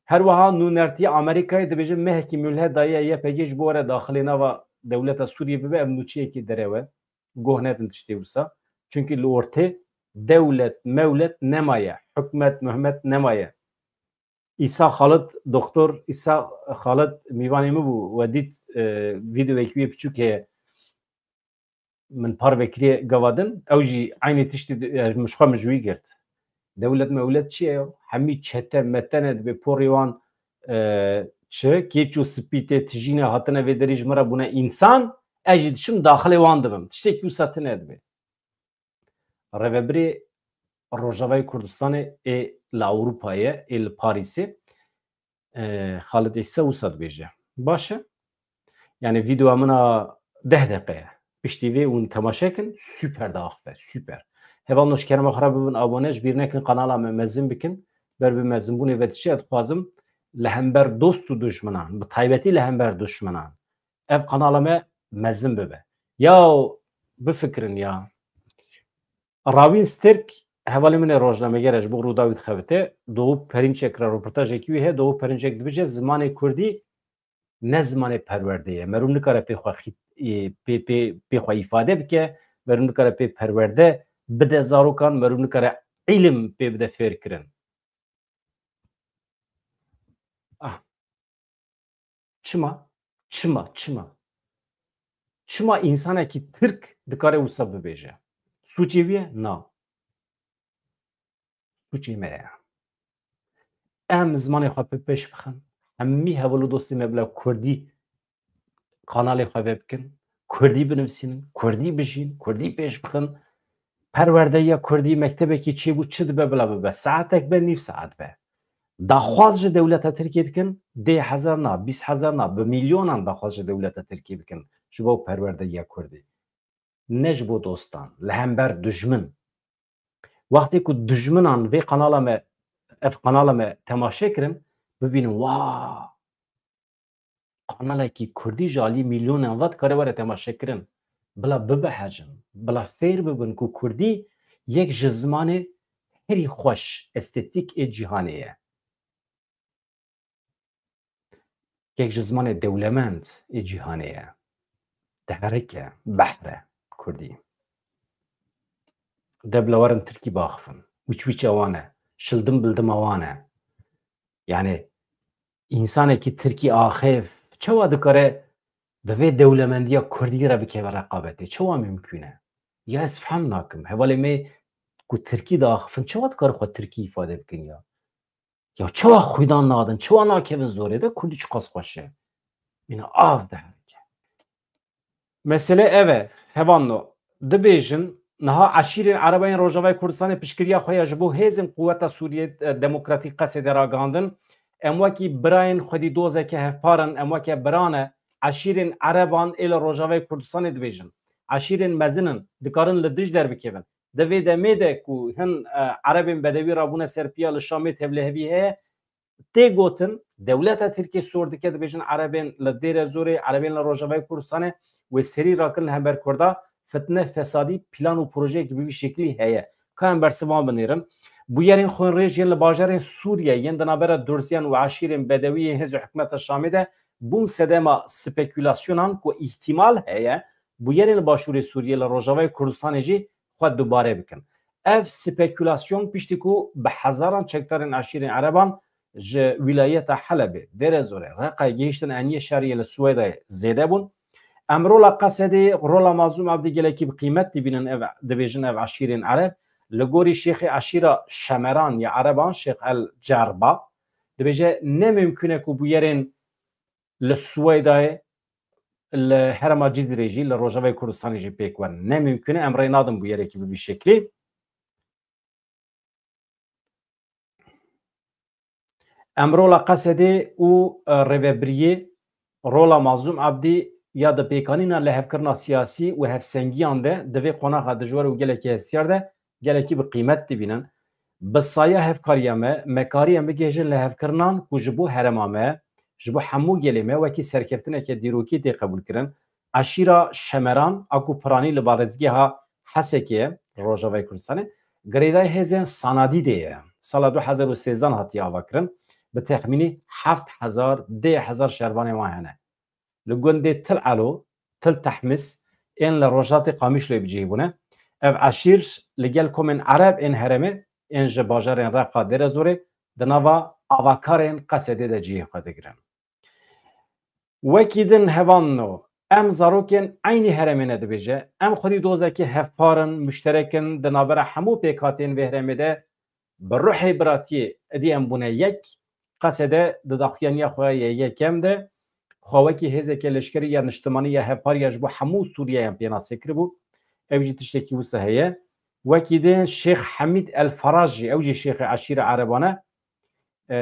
Her wiha nûnertiya Amerîkayê dibêje mehekî mûlhet daye Y P G ji bo were daxilê nava dewleta Sûriyê bibe, ev nûçeyekî derew e. Goh nedin tiştê wisa. Çunkî li ortê dewlet, mewlet nemaye, hikûmet, muhmet nemaye. Îsa Xalid, Doktor Îsa Xalid mîvanê min bû, we dît, e, vîdeoyekî wê piçûk heye, min parve kiriye gava din, ew jî eynî tiştî di-, e, min ji xwe min ji wî girt. Dewlet mewlet çi ye? Hemî çete mete ne, dibê porê wan, e, çi? Kêç û spî tê tijîne, hatine vê derî ji min re bûne însan, ez jî diçim daxilê wan dibim. Tiştekî wisa tune dibê. Rêvebirê Rojavayê Kurdistanê ê li Ewropayê, ê li Parîsê, e, Xalid Îsa wisa dibêje. Baş e? Yani vîdeoya min a deh deqe ye. Piştî vê hûn temaşe kin, super diaxife, super. Hevalno ji kerema xwe re bibin abone, ji bîr nekin kanala me mezin bikin. Ber bi mezinbûnê ve diçe, ez dixwazim li hember dost û dujminan, bi taybetî li hember dujminan, ev kanala me mezin bibe. Ya bifikirin ya. Rawîn Sterk, hevalê min ê rojnameger e, ji bo Rûdawî dixebite, Doğu Perinçek re röportajekî wî heye. Doğu Perinçek dibêje, zimanê kurdî ne zimanê perwerdê ye. Merû nikare pê xwe xî-, ê, pê, pê, pê xwe îfade bike, merû nikare pê perwerde bide zarokan, merû nikare îlim pê bide fêrkirin. Ah. Çima? Çima? Çima? Çima însanekî Tirk dikare wisa bibêje? Sûcê wî ye? Na. Sûcê me ye. Em zimanê xwe pê pêş bixin. Hemî heval û dostê me bila Kurdî kanalê xwe vê bikin. Kurdî binivîsînin, Kurdî bijîn, Kurdî pêş bixin. Perwerdeya Kurdî mektebekî çêbû, çi dibe bila bibe. Saetek be, nîv saet be. Daxwaz ji dewleta Tirkiyê dikin, deh hezar na, bîst hezar na, bi milyonan daxwaz ji dewleta Tirkiyê bikin. Ji bo perwerdeya Kurdî. Ne ji bo dostan, li hember dijmin. Wextê ku dijminan vê kanala me, ev kanala me temaşe kirin, bibînin, wa! Kanalekî Kurdî ji alî milyonan ve dikare were temaşekirin. Bila bibehecin, bila fêr bibin ku Kurdî yek ji zimanê herî xweş, estetîk ê cîhanê ye. Yek ji zimanê dewlemend ê cîhanê ye. Diherike, behr e Kurdî. De bila werin Tirkî biaxifin. Wîç wîça wan e, şildim bildima wan e. Yani, însanekî Tirkî axif çawa dikare bi vê dewlemendiya Kurdî re bikeve reqabetê? Çawa mimkûn e? Ya ez fehm nakim. Hevalê me ku Tirkî diaxifin, çawa dikare xwe Tirkî îfade bikin ya? Ya çawa xwîdan nadin? Çawa nakevin zorê de? Kurdî çiqas xweş e. Mîna av diherike. Mesele ev e, hevalno, dibêjin, niha eşîrên Ereba yên Rojavayê Kurdistanê piştgiriya xwe ya ji bo hêzên Quweta Sûriyê, e, Demokratîk, Qesedê ragihandin. Em wekî birayên xwedî dozeke hevpar in, em weke bira ne. Eşîrên Ereban ê li Rojavayê Kurdistanê dibêjin. Eşîrên mezin in, dikarin li dij derbikevin. Di vê demê de ku hin, e, Erebên Bedewî rabûne ser piya, li Şamê tevlihevî heye, tê gotin, dewleta Tirkiyê sor dike, dibêjin Erebên li Dêrezorê, Erebên li Rojavayê Kurdistanê wê serî rakin li hember Kurda, fitne, fesadî, plan û projeyekî bi vî şeklî heye. Ka em bersivan binêrin. Bûyerên xwênrêj yên li bajarên Sûriyê yên di navbera Durziyan û eşîrên bedewî yên hêzên hikûmeta Şamê de bûn sedema spekûlasyonan ku îhtimal heye bûyerên li başûrê Sûriyê li Rojavayê Kurdistanê jî xwe dubare bikin. Ev spekûlasyon piştî ku bi hezaran çekdarên eşîrên ereban ji wîlayeta Helebê, Dêrezorê, Reqayê gihîştin eniyê şeriyê li Swêdayê zêde bûn. Em rola Qesedê, rola Mazlûm Ebdî gelekî bi qîmet dibînin, ev, dibêjin ev eşîrên ereb. Li gorî şêxê eşîra Şemeran ya ereban, Şêx El Cerba, dibêje ne mimkun e ku bûyerên li Swêdayê, li herêma Cizîrê jî, li Rojavayê Kurdistanê jî pêk werin. Ne mimkun e, em rê nadin bûyerekî bi vî şeklî. Em rola Qesedê û, e, rêvebiriyê, rola Mazlûm Ebdî ya di pêkanîna lihevkirina siyasî û hevsengiyan de di vê qonaxa dijwar û gelekî hestiyar de gelekî bi qîmet dibînin. Bi saya hevkariya me, me kariye bigihêjin lihevkirinan ku ji bo herêma me, ji bo hemû gelê me wekî serkeftineke dîrokî tê qebûlkirin. Eşîra Şemeran a ku piranî li parêzgeha Hesekê ye, Rojavayê Kurdistanê, girêdayî hêzên Sanadîdê ye. Sala du hezar û sêzdeh hatiye avakirin. Bi texmînî heft hezar, deh hezar şervanên wan hene. Li gundê Til Elo, Til Tehmîs, ên li rojhatê Qamişloyê bi cihî bûne. Ev eşîr li gel komên ereb ên herêmê, ên ji bajarên Reqa, Dêrezorê, di nava avakarên Qesedê de cihê xwe digirin. Wekî din hevalno, em zarokên eynî herêmê ne, dibêje. Em xwedî dozekî hevpar in, muşterek in, di navbera hemû pêkhateyên vê herêmê de bi ruhê biratiyê êdî em bûne yek. Qesede di daxuyaniya xwe ya yekem de xwe wekî hêzeke leşkerî ya niştimanî ya hevpar ya ji bo hemû Sûriyeyan pênase kiribû. Ew jî tiştekî wisa heye. Wekî din Şêx Hemîd El Feraj jî, ew jî şêxê eşîra ereban e, e,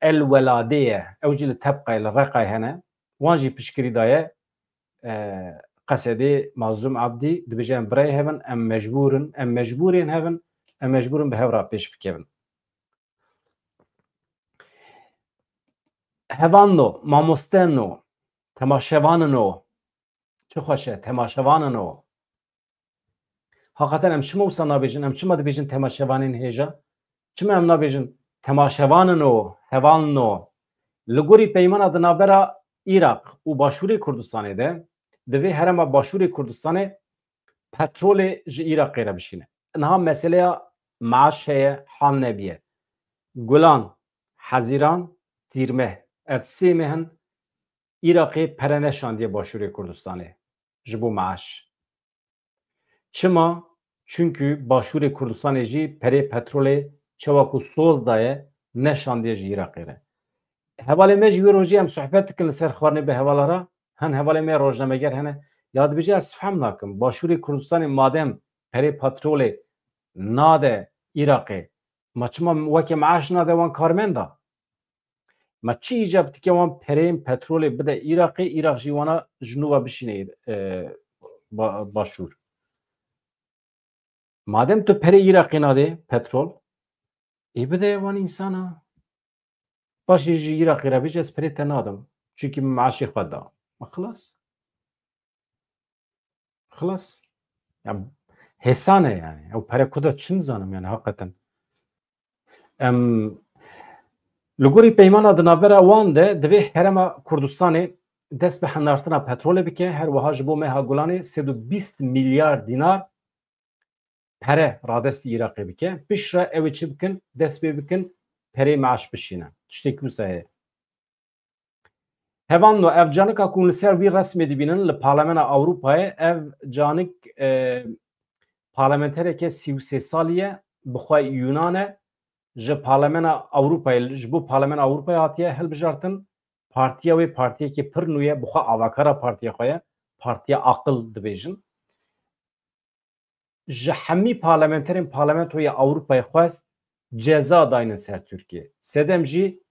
El Weladê ye. Ew jî li Tebqayê, li Reqayê hene. Wan jî piştgirî daye, e, Qesedê Mazlûm Abdî. Dibêje em birayê hev in, em mecbûr in, em mecbûrên hev in, em mecbûr in bi hev re pêş bikevin. Hevalno, mamosteno, temaşevanino, çi xweş e, temaşevanino. Haqeten em çima wisa nabêjin? Em çima dibêjin temaşevanên hêja? Çima em nabêjin temaşevanino, hevalno? Li gorî peymana di navbera Îraq û Başûrê Kurdistanê de, divê herêma Başûrê Kurdistanê petrolê ji Îraqê re bişîne. Niha meseleya maaş heye, hal nebiye. Gulan, Hezîran, Tîrmeh, ev sê meh in Îraqê pere neşandiye Başûrê Kurdistanê ji bo maaş. Çima? Çunkî Başûrê Kurdistanê jî perê petrolê çawa ku soz daye, neşandiye ji Îraqê re. Hevalê me jî wê rojê em sohbet dikin li ser xwarinê bi hevala re. Hin hevalê me rojnameger hene. Ya dibêje ez fehm nakim. Başûrê Kurdistanê madem perê petrolê nade Îraqê, ma çima weke meaş nade wan karmenda? Ma çi îcab dike wan pereyên petrolê bide Îraqê, Îraq jî wana ji nû ve bişîne, e, ba-, başûr? Madem tu perê Îraqê nadê petrol, ê bide wan însana. Paşê ji Îraqê re bêje ez perê te nadim. Çunkî min meaşê xwe da. Ma xilas. Xilas. Ya, hêsan e yani. Ew pere ku da çi nizanim yani, hakikaten. Em, li gorî peymana di navbera wan de divê herêma Kurdistanê dest bi henartina petrolê bike. Her wiha ji bo meha Gulanê sed û bîst milyar dînar pere radestî Îraqê bike. Piştre ew ê çi bikin? Dest pê bikin, perê meaş bişîne. Tiştekî wisa heye. Hevalno, ev canika ku li ser vî resmê dibînin li Parlemena Ewropayê, ev canik, e, parlamentereke sî û sê salî ye, bi xwe Yunan e, ji Parlemena Ewropayê, ji bo Parlemena Ewropayê hatiye hilbijartin, partiya wê partiyekî pir nû ye, bi xwe avakara partiya xwe ye, partiya aqil dibêjin. Ji hemî parlamenterên Parlamentoya Ewropayê xwest ceza daynin ser Tirkiye. Sedem jî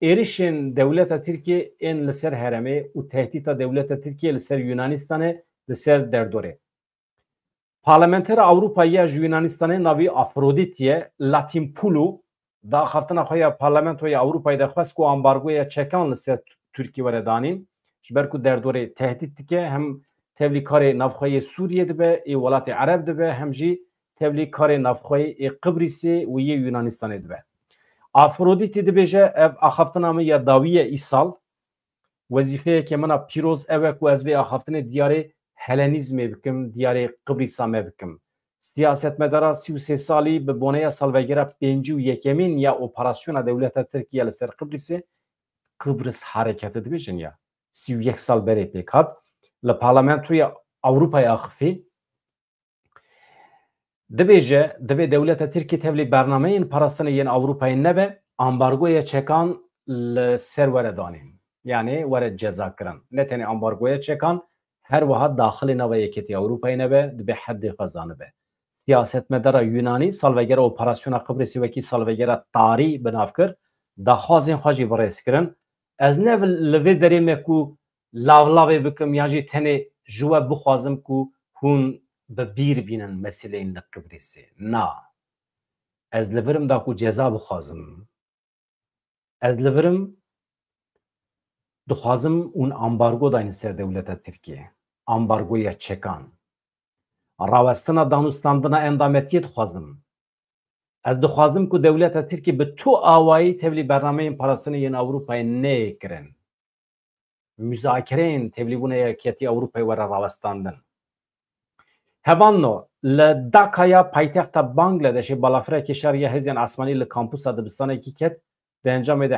êrişên dewleta Tirkiye ên li ser herêmê û tehdîta dewleta Tirkiye li ser Yunanistanê, li ser derdorê. Parlamentera Ewropayê ya ji Yunanistanê navî Afrodît ye, Latin Pulu, di axaftina xwe ya Parlamentoya Ewropayê de xwest ku ambargoya çekan li ser Tirkî were danîn, ji ber ku derdorê tehdît dike, hem tevlîkarê navxwe yê Sûriyê dibe, ê welatê Ereb dibe, hem jî tevlî karê navxweyî ê Qibrîsê û yê Yunanistanê dibe. Afrodîtî dibêje, ev axaftina min ya dawî ye îsal. Wezîfeyeke min a pîroz ew e ku ez vê axaftinê diyarê Helenîzmê bikim, diyarê Qibrîsa me bikim. Siyasetmedara sî û sê salî bi boneya salvegera pêncî û yekemîn ya operasyona dewleta Tirkiye li ser Qibrîsê, Qibris Hareketi dibêjin ya, sî û yek sal berê pêk hat, li Parlamentoya Ewropayê axifî. Dibêje, divê dewleta Tirkî tevlî bernameyên parastinê yên Ewropayê nebe, ambargoya çekan li ser were danîn. Yanî were cezakirin. Ne tenê ambargoya çekan, her wiha daxilê nava Yeketiya Ewropayê nebe, dibê heddê xwe zanibe. Siyasetmedara Yunanî salvegera operasyona Qibrisê wekî salvegera tarî bi nav kir, daxwazên xwe jî bi rêz kirin. Ez ne li vê derê me ku lavlavê bikim yan jî tenê ji we bixwazim ku hûn bi bîr bînin meseleyên li Qibrisê. Na. Ez li vir im da ku ceza bixwazim. Ez li vir im dixwazim hûn ambargo daynin ser dewleta Tirkiye. Ambargoya çekan. Rawestina danûstandina endametiyê dixwazim. Ez dixwazim ku dewleta Tirkî bi tu awayî tevlî bernameyên parastinê yên Ewropayê neyê kirin. Muzakereyên tevlîbûna Yeketiya Ewropayê were rawestandin. Hevalno, li Dakaya paytexta Bangladeshê balafireke şer ya hêzên asmanî li kampusa dibistanekî ket, di encamê de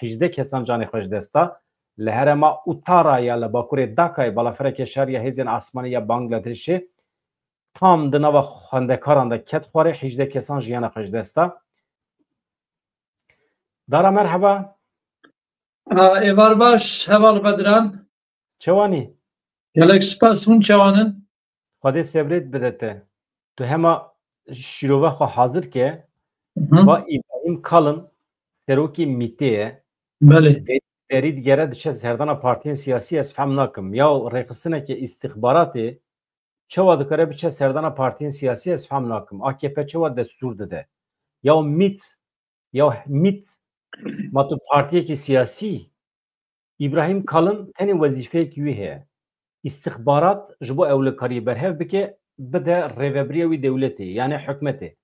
hîzdeh kesan canê xwe ji dest da. Li herêma Uttara ya li bakurê Dakayê balafireke şer ya hêzên asmanî ya Bangladeshê tam di nava xwendekaran de ket xwarê, hîjdeh kesan jiyana xwe ji dest da. Dara, merheba. Ha, êvar baş, heval Bedran. Çewanî? Gelek spas, hûn çewanin? Xwedê sebrêt bide te. Tu hema şîrove xwe hazir ke, Hı hı. va Îbrahîm Kalin, serokê mîtê ye. Belê. De-, derî digere diçe serdana partiyên siyasî, ez fehm nakim. Ya rêxistineke îstixbaratê çawa dikare biçe serdana partiyên siyasî, ez fehm nakim. A K P çawa destûr dide? Ya mît, ya mît, ma tu partiyekî siyasî, Îbrahîm Kalin tenê wezîfeyekî wî heye. Îstixbarat ji bo ewlekariyê berhev bike, bide rêvebiriya wî dewletê, yanî hikûmetê.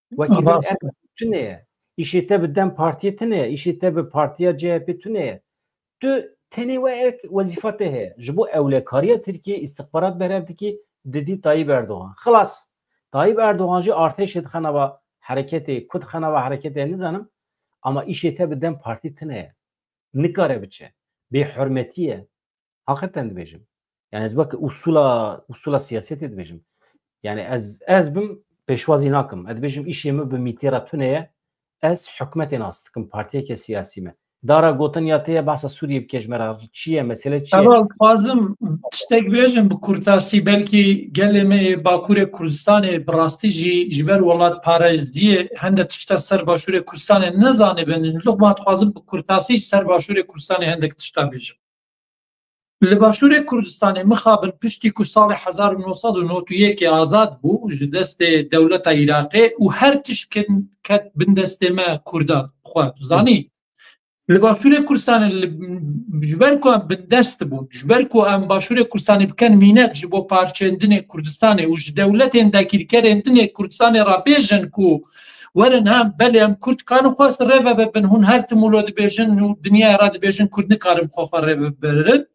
Wekî din Rast. Ev tune ye. Îşê te bi DEM Partiyê tune ye, îşê te bi partiya C H P tune ye. Tu tenê we ek wezîfa te heye. Ji bo ewlekariya Tirkiyê îstixbarat berhev dikî, didî Tayyip Erdogan. Xilas. Tayyip Erdogan jî artêşê dixe nava hereketê, ku dixe nava hereketê nizanim. Ama îşê te bi DEM Partî tune ye. Nikare biçe. Bêhurmetî ye. Haqiqeten dibêjim. Yani ez wek usula, usula siyasetê dibêjim. Yani ez, ez bim pêşwazî nakim. Ez dibêjim îşê min bi mîtê re tune ye. Ez hikûmetê nas dikim, partiyeke siyasî me. Dara gotin ya te ye, behsa Sûriyê bike ji me re. Çi ye, mesele çi ye? Heval, dixwazim tiştek bêjim bi kurtasî, belkî gelê me yê Bakurê Kurdistanê bi rastî jî ji ber welatparêziyê hende tişta ser Başûrê Kurdistanê nezanibin. Lixma dixwazim bi kurtasî ser Başûrê Kurdistanê hendek tişta bêjim. Li Başûrê Kurdistanê mixabin piştî ku salê hezar û neh sed û nod û yekê azad bû, ji destê dewleta Iraqê û her tişt kin ket bin destê me Kurdan xwe, tu zanî. Li Başûrê Kurdistanê li, ji ber ku em bindest bûn, ji ber ku em Başûrê Kurdistanê bikin mînet ji bo parçeyên din ê Kurdistanê û ji dewletên dagîrkerên din ê Kurdistanê re bêjin ku werin hem belê em Kurd karin xwe rê ve bibin, hûn her tim wilo dibêjin û dinyayê re dibêjin Kurd nikarin xwe xwe rê bibirin.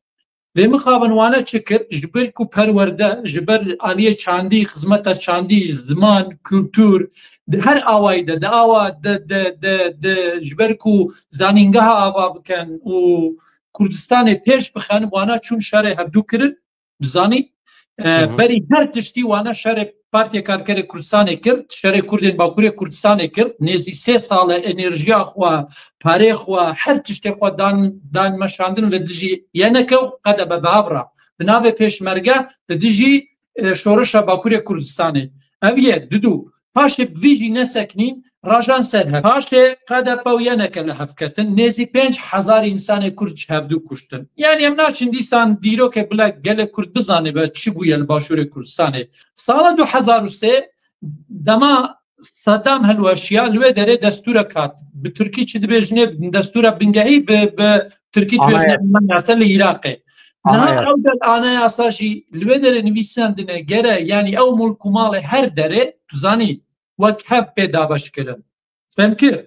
Lê mixabin wane çi kir? Ji ber ku perwerde, ji ber aliyê çandî, xizmeta çandî, ziman, kultur, di her awayî de, di awa, di, di, di, di, ji ber ku zanîngeha ava bikin û Kurdistanê pêş bixin, wana çûn şerê hevdû kirin, bizanî. E, Hı hı. Berî her tiştî wana şerê Partiya Karkerê Kurdistanê kir, şerê Kurdên Bakurê Kurdistanê kir, nêzî sê sal e enerjiya xwe, parê xwe, her tiştê xwe dan, dan meşandin li dijî yeneke û qede be bi hev re. Bi navê pêşmerge li dijî, e, şoreşa Bakurê Kurdistanê. Ev ye, didu. Paşê bi vî jî nesekinîn, rajan ser hev. Paşê qede be û yeneke li hev ketin, nêzî pênc hezar însanê Kurd ji hevdû kuştin. Yanî em naçin dîsan dîrokê bile gelê Kurd bizanibe çi bûye li Başûrê Kurdistanê. Sala du hezar û sê dema Sedam hilweşiya, li wê derê destûrek hat. Bi tirkî çi dibêjinê, destûra bingehî, bi, bi tirkî dibêjinê Anayasa. Anayasa li Iraqê. Niha ew der anayasa jî li wê derê nivîsandine gere, yanî ew mulk û malê her derê, tu zanî, wek hev pê dabeş kirin. Fem kir?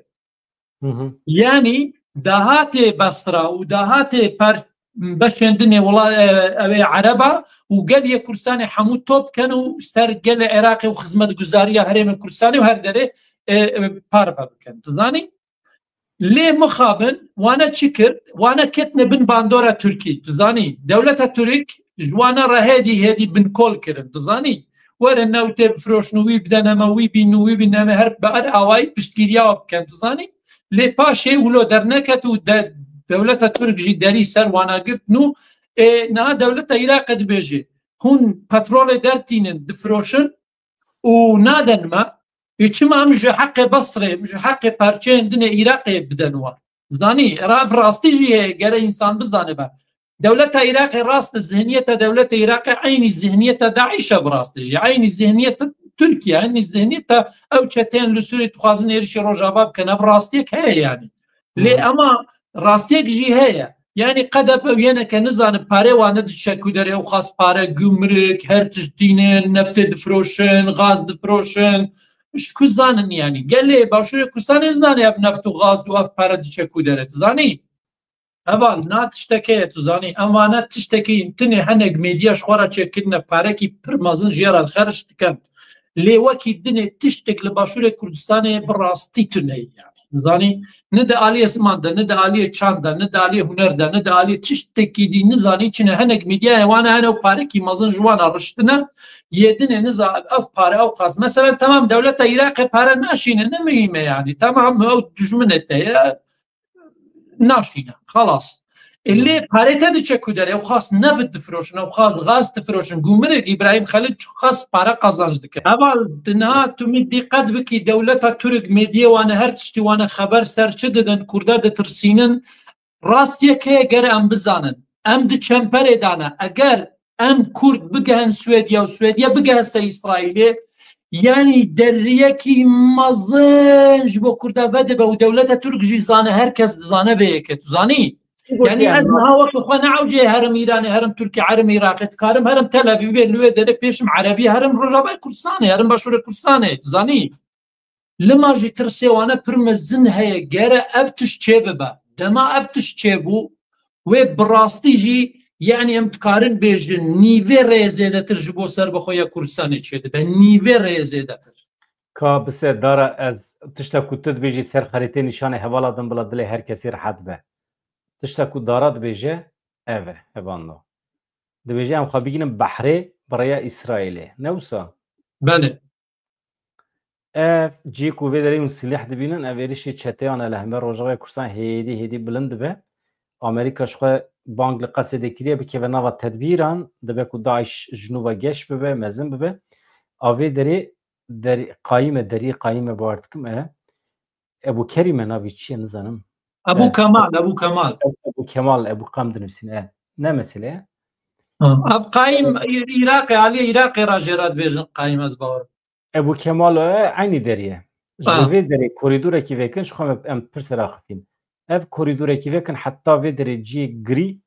Yanî dahatê Basra û dahatê per beşên dinê wela, e, ew ê Ereba û gel yê Kurdistanê hemû top ken û ser gelê Iraqê û xizmetguzariya herêmê Kurdistanê û her derê, e, e, parve bikin. Tu zanî? Lê mixabin wane çi kir? Wane ketine bin bandora Tirkî. Tu zanî? Dewleta Tirk ji wane re hêdî hêdî binkol kirin. Tu zanî? Were newtê bifroşin û wî bidene me, wî bîn û wî bîne me, her bi her awayî piştgiriya we bikin. Tu zanî? Lê paşê wilo derneket û de, dewleta Tirk jî derî ser wana girt nû, ê, niha dewleta Iraqê dibêje, hûn petrolê dertînin, difroşin, û naden me, ê çima em ji heqê Basrê, em ji heqê parçeyên din ê Iraqê biden wan? Zanî, ra-, ev rastî jî heye, gere însan bizane be. Dewleta Iraqê rast e, zihniyeta dewleta Iraqê eynî zihniyeta DAIŞ e bi rastî jî. Eynî zihniyeta Tirkiye, eynî zihniyeta ew çeteyên li Sûriyê dixwazin êrişî Rojava bikin. Ev rastiyek heye yanî. Lê Hı hı. ema rastiyek jî heye. Yanî qedep ew yeneke nizane pare wane diçe ku derê ew xas pare gumruk, her tişt dînin, neftê difroşin, gaz difroşin. Ji ku zanin yanî? Gelê Başûrê Kurdistanê nizane ev neft û gaz û ev pare diçe ku derê. Tu zanî? Heval, na tişteke ye, tu zanî. Em vane tiştekî tinê hinek medya ji xwe re çêkirine, parekî pir mezin jê re xerc dikin. Lê wekî dinê tiştek li Başûrê Kurdistanê bi rastî tune ye yanî. Zanî, ne di aliyê ziman de, ne di aliyê çand de, ne di aliyê huner de, ne di aliyê tiştekî dî nizanî çi ne. Hinek medyayê wan e, hene ew parekî mezin ji wan re riştine. Yê dinê niza-, ev pare ew qas. Mesela, temam, dewleta Iraqê pare naşîne, ne muhîm e yanî. Temam, ew dijminê te ye. Naşîne. Xelas. E, lê parê te diçe ku derê? Ew xas neft difroşin, ew xas gaz difroşin. Gumruk, Îbrahîm Xelîl çi xas pare qazanç dike. Heval, tu niha tu min dîqet bikî, dewleta Tirk, medyê wane, her tiştî wane, xeber ser çi didin, Kurda ditirsînin. Rastiyek heye, gere em bizanin. Em di çemperê de ne. Eger em Kurd bigehin Swêdiya û Swêdiya bigehe ser Îsraîlê, yanî deriyekî mezin ji bo Kurda vedibe û dewleta Tirk jî zane, her kes dizane vê yekê. Tu zanî? Yanî ez niha wek xwe ne ewcê herim Îranê, herim Tirkiyê, herim Iraqê, dikarim herim Tel Avîvê, li wê derê pêşim Erebiyê, herim Rojavayê Kurdistanê, herim Başûrê Kurdistanê. Tu zanî? Lima jî tirsê wane pir mezin heye. Gere ev tişt çêbibe. Dema ev tişt çêbû, wê bi rastî jî, yanî em dikarin bêjin, nîvê rêyê zêdetir ji bo serbixweya Kurdistanê çêdibe. Nîvê rêyê zêdetir. Ka bise dara ez tişta ku tu dibêjî ser xerîtê nîşanê hevala din bila dilê her kesî rehet be. Tişta ku dara dibêje ev e, hevalno. Dibêje em xwe bigînin behrê bi rêya Îsraîlê. Ne wisa? Belê. Ev cihê ku vê derê hûn silîh dibînin, ev êrişê çeteyan e li hember Rojavayê Kurdistan hêdî hêdî bilind dibe. Amerîka ji xwe bang li Qesedê kiriye bikeve nava tedbîran, dibe ku DAIŞ ji nû ve geş bibe, mezin bibe. A vê derê der-, qayîm e, derî qayîm e, bawer dikim e. Ebû Kerîm e navî çi ye nizanim. Ebû E, Kemal, Ebû Kemal. Ebû Kemal, Ebû Kam dinivîsîne. E, ne mesele ye. Ha, ev qayîm Î-, Îraqê, aliyê Îraqê re jê re dibêjin qayîm, ez bawer. Ebû Kemal e, eynî derî ye. Ji Ha. vê derê korîdorekî vekin, ji xwe me em pirsê raxifîn. Ev korîdorekî vekin heta vê derê cihê girî,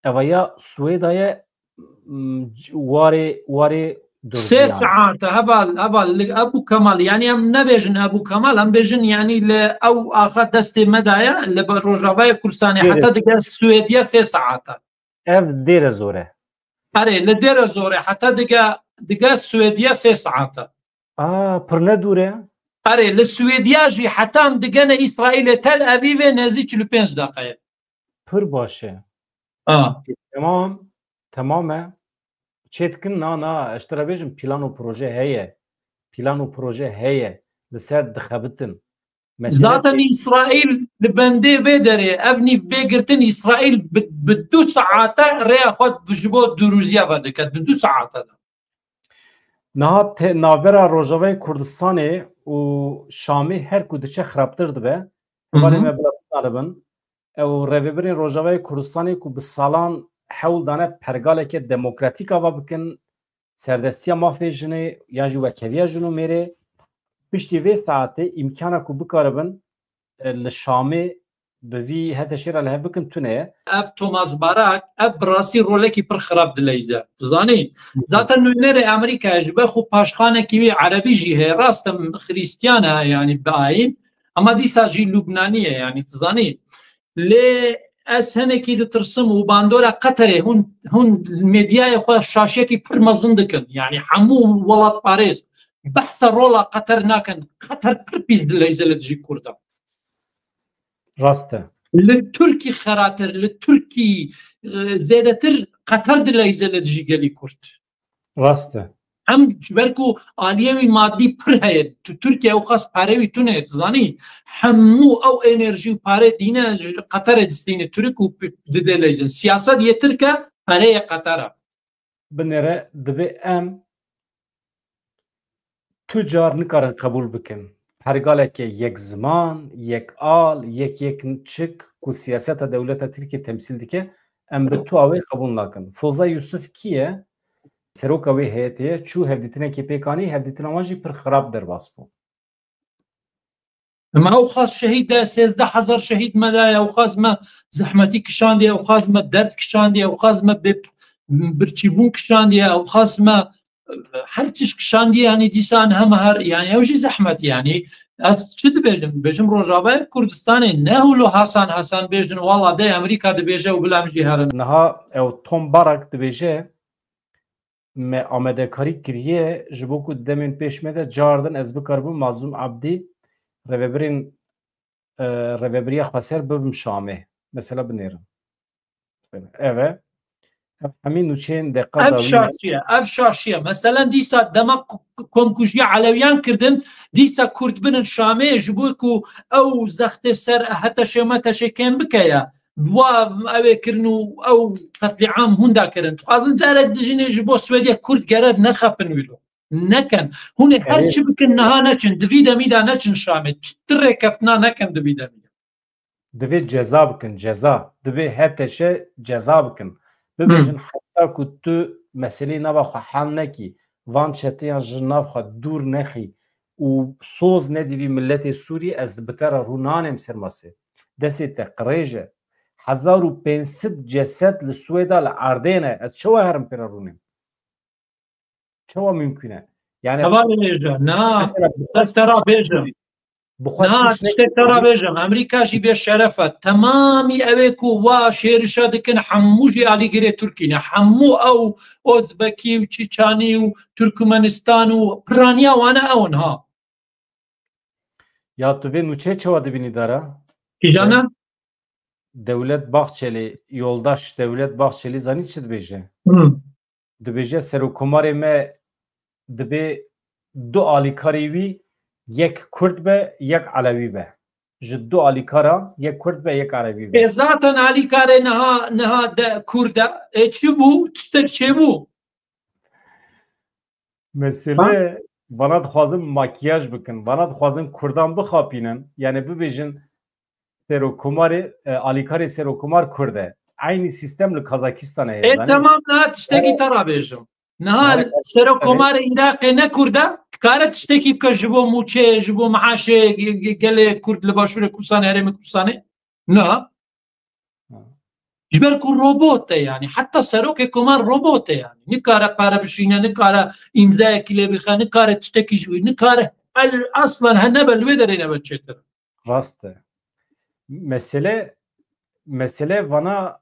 eva ya Swêda ye, m, c-, warê, warê Sê Durdiyan. Saete, heval, heval, li Ebû Kemal, yanî em nebêjin Ebû Kemal, em bêjin yanî li ew axa destê me daye, li ber Rojavayê Kurdistanê Dêrê. heta dige Swêdiya sê saete. Ev Dêre Zor e. Erê, li Dêre Zor e, heta dige, dige Swêdiya sê saete. A, pir ne dûr e. Erê, li Swêdiya jî heta em digene Îsraîlê Tel Avîvê nêzî çil û pênc deqe ye. Pir baş e. A. Temam, temam e. Çê dikin, na, na, ez ji te re bêjim, plan û proje heye. Plan û proje heye. Li ser dixebitin. Mesele Zaten tê- Îsraîl li bendê vê derê, ev nîv bê girtin, Îsraîl bi, bi du saete rêya xwe ji bo Durûziya vedike. Di du saete de. Niha te-, navbera Rojavayê Kurdistanê û Şamê her ku diçe xirabtir dibe. Hı hı. Hevalê me bila bizanibin. Ew rêvebirên Rojavayê Kurdistanê ku bi salan hewl dane pergaleke demokratîk ava bikin, serdestiya mafê jinê yan jî wekheviya jin û mêrê, piştî vê saetê îmkana ku bikaribin, e, li Şamê bi vî HTŞ'ê re li hev bikin tune ye. Ev Thomas Barak, ev bi rastî rolekî pir xirab dileyze. Tu zanî? Zaten nûnerê Amerîkayê ji ber xwe paşxanekî wî erebî jî heye. Rast e, xirîstiyan e, yanî bi ayîn. Ama dîsa jî Lubnanî ye, yanî tu zanî. Lê ez henekî ditirsim û bandora Qeterê hûn, hûn medyayê xwe şaşiyekî pir mezin dikin. Yanî hemû welatparêz behsa rola Qeter nakin. Qeter pir pîs dileyze li dijî Kurdan. Rast e. Li Tirkî xeratir, li Tirkî, e, zêdetir Qeter dileyze li dijî gelî Kurd. Rast e. Hem ji ber ku aliyê wî madî pir heye, tu Tirkiye ew xas pare wî tune, tu zanî, hemû ew enerjî û pare dîne ji Qeterê distîne Tirk û p-, dide leyzin. Siyaset yê Tirk e, pereyê Qeter e. Binêre, divê em tu car nikarin qebûl bikin. Pergaleke yek ziman, yek al, yek yek çik ku siyaseta dewleta Tirkiye temsîl dike, em bi tu awê qebûl nakin. Foza Yusuf kî ye? Seroka wê heyetê ye. Çû hevdîtinekê pêk anî, hevdîtina wan jî pir xirab derbas bû. Em ew xas şehîd de, sêzdeh hezar şehîd me daye, ew xas me zehmetî kişandiye, ew xas me derd kişandiye, ew xas me bê birçîbûn kişandiye, ew xas me her tişt kişandiye, yanî dîsan heme her, yanî ew jî zehmet, yanî ez çi dibêjim? Dibêjim Rojavayê Kurdistanê ne hûlo Hasan Hasan bêjin, wala de Amerîka dibêje û bila em jî herin. Niha ew Tom Barak dibêje, me amadekarî kiriye, ji bo ku demên pêş me de cardin ez bikaribim Mazlûm Abdî, rêvebirên, e, rêvebiriya xweser bibim Şamê. Mesela binêrim. Ev e. Ev hemî nûçeyên deqa Ev dawî ne. Şaşiye, ev şaşiye. Meselen dîsa dema ku-, ku-, komkujiya Elewiyan kirdin, dîsa Kurd binin Şamê, ji bo ku ew zextê ser HTŞ'ê MTŞ'ê kêm bike ya. Wa ew ê kirin û ew qetlîam hûn da kirin. Dixwazin carek dijînê ji bo Swêdiya Kurd gere nexepin wilo. Neken. Hûn ê her Erê. Çi bikin niha neçin. Di vî demî de neçin Şamê. Çi rêkeftina nekin di vî demî de. Divê ceza bikin, ceza. Divê HTŞ ceza bikin. Bibêjin heta ku tu meseleyê nava xwe hel nekî, van çeteyan ji nav xwe dûr nexî û soz nedî vî miletê Sûrî, ez bi te re rû nanêm ser masê. Destê te qirêj e. Hezar û pênc sed ceset li Swêda li erdê ne. Ez çawa herim pê re rûnêm? Çawa mümkün e? Yani Hevalê hêja, niha mesela bu ez te ra bêjim. Bu xwe Niha tiştek te ra bêjim. Amerîka jî bê şeref e. Temamî ew ê ku wa şêrişa dikin hemû jî alîgirê Tirkî ne. Hemû ew Ozbekî û Çîçanî û Turkmenistan û piraniya wane ew in ha. Ya tu vê nûçeyê çawa dibînî dara? Kîjan e? Dewlet Bahçeli, yoldaş Dewlet Bahçeli zanî çi dibêje? Hı. Dibêje serokomarê me dibê du alîkarê wî yek Kurd be, yek Elewî be. Ji du alîkara yek Kurd be, yek Elewî be. Ê zaten alîkarê niha, niha de Kurd e. Ê çi bû? Tiştek çêbû? Mesele, vana dixwazin makyaj bikin, vana dixwazin Kurdan bixapînin, yani bibêjin Serokomarê, e, alîkarê Serokomar Kurd e. Eynî sîstem li Kazakistanê heye. Ê, zanî? Temam, niha tiştekî te ra bêjim. Niha Serokomarê Iraqê ne Kurd e, dikare tiştekî bike ji bo mûçeyê, ji bo meaşê ge-, ge-, gelê Kurd li Başûrê Kurdistanê, Herêmê Kurdistanê? Na. Ji ber ku robot e yani. Heta serokê komar robot e yani. Nikare pere bişîne, nikare îmzayekî lê bixe, nikare tiştekî ji wî, nikare el aslan he nebe li wê derê nebe çêtir. Rast e. Mesele, mesele vana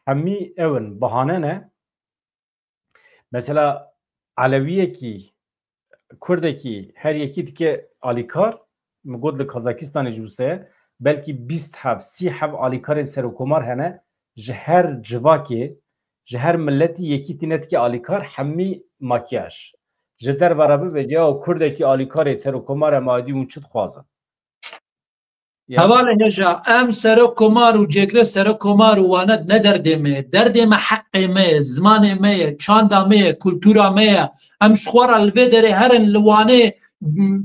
hemî ew in, bahane ne. Mesela Elewiyekî, Kurdekî her yekî dike alîkar, min got li Kazakistanê jî wisa ye, belkî bîst heb, sî heb alîkarên serokomar hene, ji her civakê, ji her miletî yekî tîne dike alîkar, hemî makyaj. Ji derve re bibe, ya Kurdekî alîkarê serokomar e, ma dî hûn çi dixwazin? Ya. Hevalê hêja, em serok komar û cêgirê serok komar û wane ne derdê me ye. Derdê me heqê me ye, zimanê me ye, çanda me ye, kultura me ye. Em ji xwe re li vê derê herin li Wanê, m,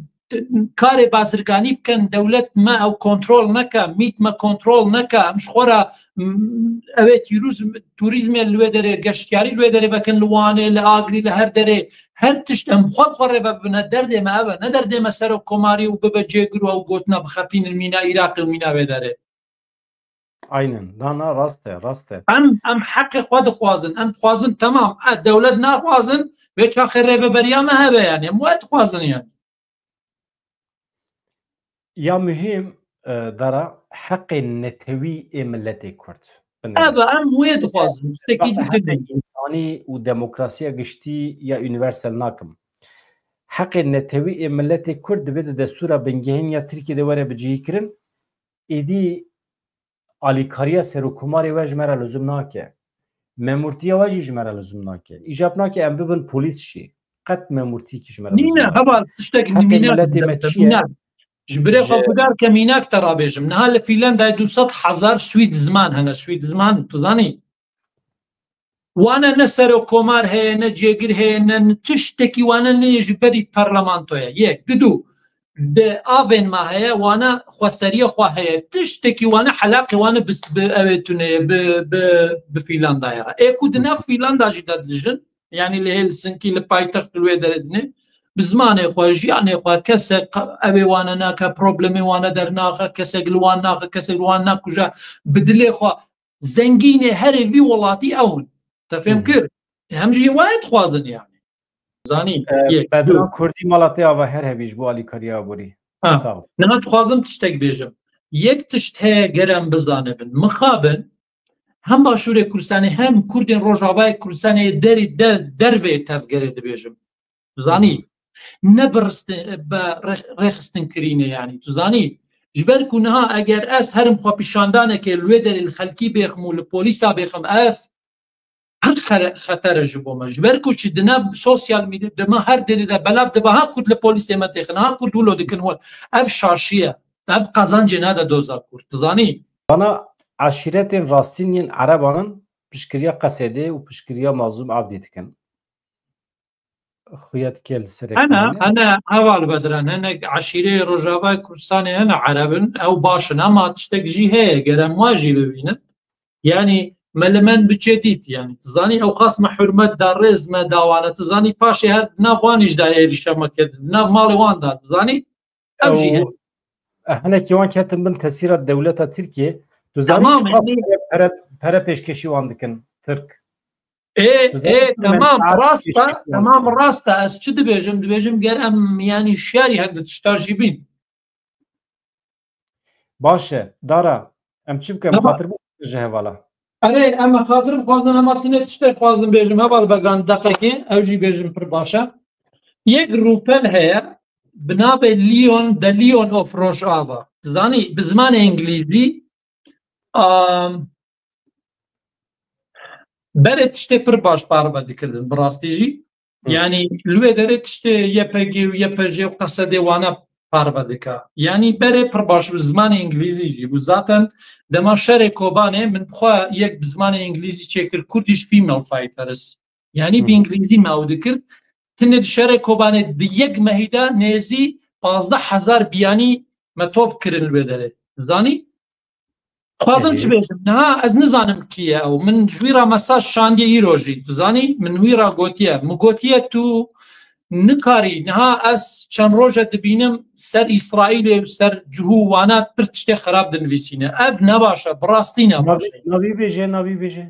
karê bazirganî bikin, dewlet me ew kontrol neke, mît me kontrol neke, em ji xwe re, m, ew ê tîrûz-, turîzmê li wê derê, geştyarî li wê derê vekin, li Wanê, li Agirî, li her derê, her tişt em xwe bi xwe rê ve bibine, derdê me ev e, ne derdê me serokkomarî û bibe cêgir û ew gotina bixepînin mîna Iraqê û mîna wê derê. Aynen. Na, na, rast e, rast e. Em, em heqê xwe dixwazin. Em dixwazin, temam. E, dewlet naxwazin, vê çaxê rêveberiya me hebe yani. Em wê dixwazin yani. Ya muhîm, e, Dara, heqê netewî ê miletê Kurd. Binêre. Ebe, em wê dixwazin. Tiştekî Basa dikir heqê nîne. Însanî û demokrasiya giştî ya unîversal nakim. Heqê netewî ê miletê Kurd divê di destûra bingehîn ya Tirkiyê de were bicihîkirin. Êdî alîkariya serokkomarê we ji me re lizim nake. Memûrtiya we jî ji me re lizim nake. Îcab nake em bibin polîs jî. Qet memûrtîkî ji me re lizim Nîne, nake. Heval, tiştek Heqê mînak miletê bide, me bide, çi ye? mînak. Ji birê xwe Ji guhdar ke mînak te rabêjim. Niha li Fîlandayê du sed hezar Swîd ziman hene, Swîd ziman, tu zanî? Wane ne serokkomar heye, ne cêgir heye, ne, ne tiştekî wane ne ji berî parlamentoye. Yek, didu, di avên me heye, wane xweseriya xwe heye. Tiştekî wane helaqê wane bi, bi ew ê tune ye, bi, bi, bi Fîlandayê re. Ê ku di nav Fîlanda jî de dijin, yanî li Helsinkî, li paytext, li wê derê dinê, bi zimanê xwe, jiyanê xwe, kesek qa-, ew ê wane nake, problemê wane dernaxe, kesek li wan naxe, kesek li wan nakuje, bi dilê xwe, zengînê herê vî welatî ew in. Te fêm kir? Em jî wayê dixwazin yani. Zanî? E, Yek, Bedran du. Kurdî, mala te ava, her hebî ji bo alîkariya aborî. Ha. Sağ ol. Niha dixwazim tiştek bêjim. Yek tişt heye ger em bizanibin. Mixabin hem Başûrê Kurdistanê hem Kurdên Rojavayê Kurdistanê derî de, dervê tevgerê dibêjim. Zanî? Ne bi rist-, bi rêx-, rêxistin kirîne yani. Tu zanî? Ji ber ku niha eger ez herim xwe pîşandanekê li wê derê li xelkî bêxim û li polîsa bêxim ev pir xere-, xeter e ji bo me. Ji ber ku çi di nav sosyal medya de me her derê de belav dibe, ha Kurd li polîsê me têxin, ha Kurd wilo dikin wilo. Ev şaşî ye. Ev qezancê nade doza Kurd. Tu zanî? Bana eşîretên rastîn yên Ereban in piştgiriya Qesedê û piştgiriya Mazlûm Abdî dikin. Xuya dike li serê Hene, kanê. hene, heval Bedran, hene eşîreyê Rojavayê Kurdistanê hene Ereb in, ew baş in, ama tiştek jî heye, ger em wan jî bibînin. Yani, me li men biçe dît, yani, tu zanî, ew xas me hurmet da, rêz me da wane, tu zanî, paşê her di nav wan jî da êrîşa me kir, di nav malê wan da, tu zanî, ew jî hene. Ew, e, hinekî wan ketin bin tesîra dewleta Tirkiyê. Tu zanî Tamam, çiqas yani. pere, pere, pere pêşkeşî wan dikin Tirk. Ê, Tu zanî ê, tu tamam, menfaat rast e, pêşkêş tamam, wan. Rast e, ez çi dibêjim, dibêjim ger em, yani, şiyarî hende tişta jî bîn. Baş e, Dara, em çi bikin? Tamam. Xatir bixwazin ji hevala. Erê, em xatir bixwazin, em tine tiştek xwazin bêjim, heval Bedran, deqekê, ew jî bêjim pir baş e. Yek rûpel heye, bi navê Leon, The Leon of Rojava. Zanî, bi zimanê îngilîzî, am, berê tiştê pir baş parve dikirin, bi rastî jî. Hı. Yani, li wê derê tiştê Y P G û Y P J û Qesedê wana parve dike. Yani, berê pir baş bi zimanê îngilîzî jî bû. Zaten dema şerê Kobanê min bi xwe yek bi zimanê îngilîzî çêkir, Kurdish Female Fighters. Yani, bi Hı. îngilîzî me ew dikir. Tinê di şerê Kobanê di yek mehî de nêzî pazdeh hezar biyanî me top kirin li wê derê. Zanî? Dixwazim Erê. çi bêjim? Niha ez nizanim kî ye ew. Min ji wî re mesaj şandiye îro jî. Tu zanî? Min wî re gotiye. Min gotiye tu nikarî. Niha ez çend roje dibînim ser Îsraîlê û ser cihû wana pir tiştê xerab dinivîsîne. Ev ne baş e. Bi rastî ne baş e. Navî, navî bêje, navî bêje.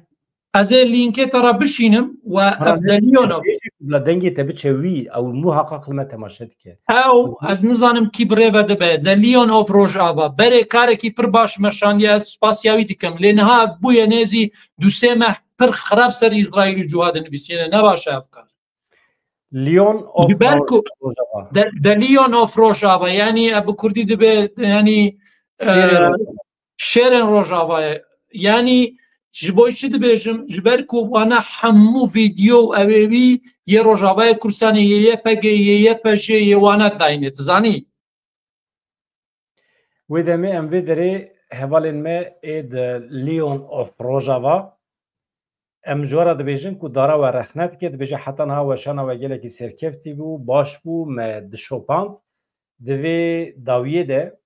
Ez ê lînkê te re bişînim we Ha, ev ne, delîyon e. Bêje ku bila dengê te biçe wî, ew muhaqaq li me temaşe dike. Ew, ez nizanim kî bi rê ve dibe. The Leon of Rojava. Berê karekî pir baş meşandiye, ez spasiya wî dikim. Lê niha bûye nêzî du sê meh pir xirab ser Îsraîl û cihadê nivîsîne. Ne baş e ev kar. Leon of Ji ber ku Rojava. The, The Leon of Rojava. Yani, e, bi kurdî dibe, yani, e, Şêrê Rojava. Şêrên Rojavayê. Yani, ji bo çi dibêjim? Ji ber ku wana hemû vîdeo û ew ê wî yê Rojavayê Kurdistanê, yê Y P G, yê Y P J, yê wana dayîne. Tu zanî? Wê demê em vê derê hevalên me ê di Leon of Rojava, em ji we re dibêjin ku dara we rexne dike, dibêje heta niha weşana we gelekî serkeftî bû, baş bû, me dişopand. Di vê dawiyê de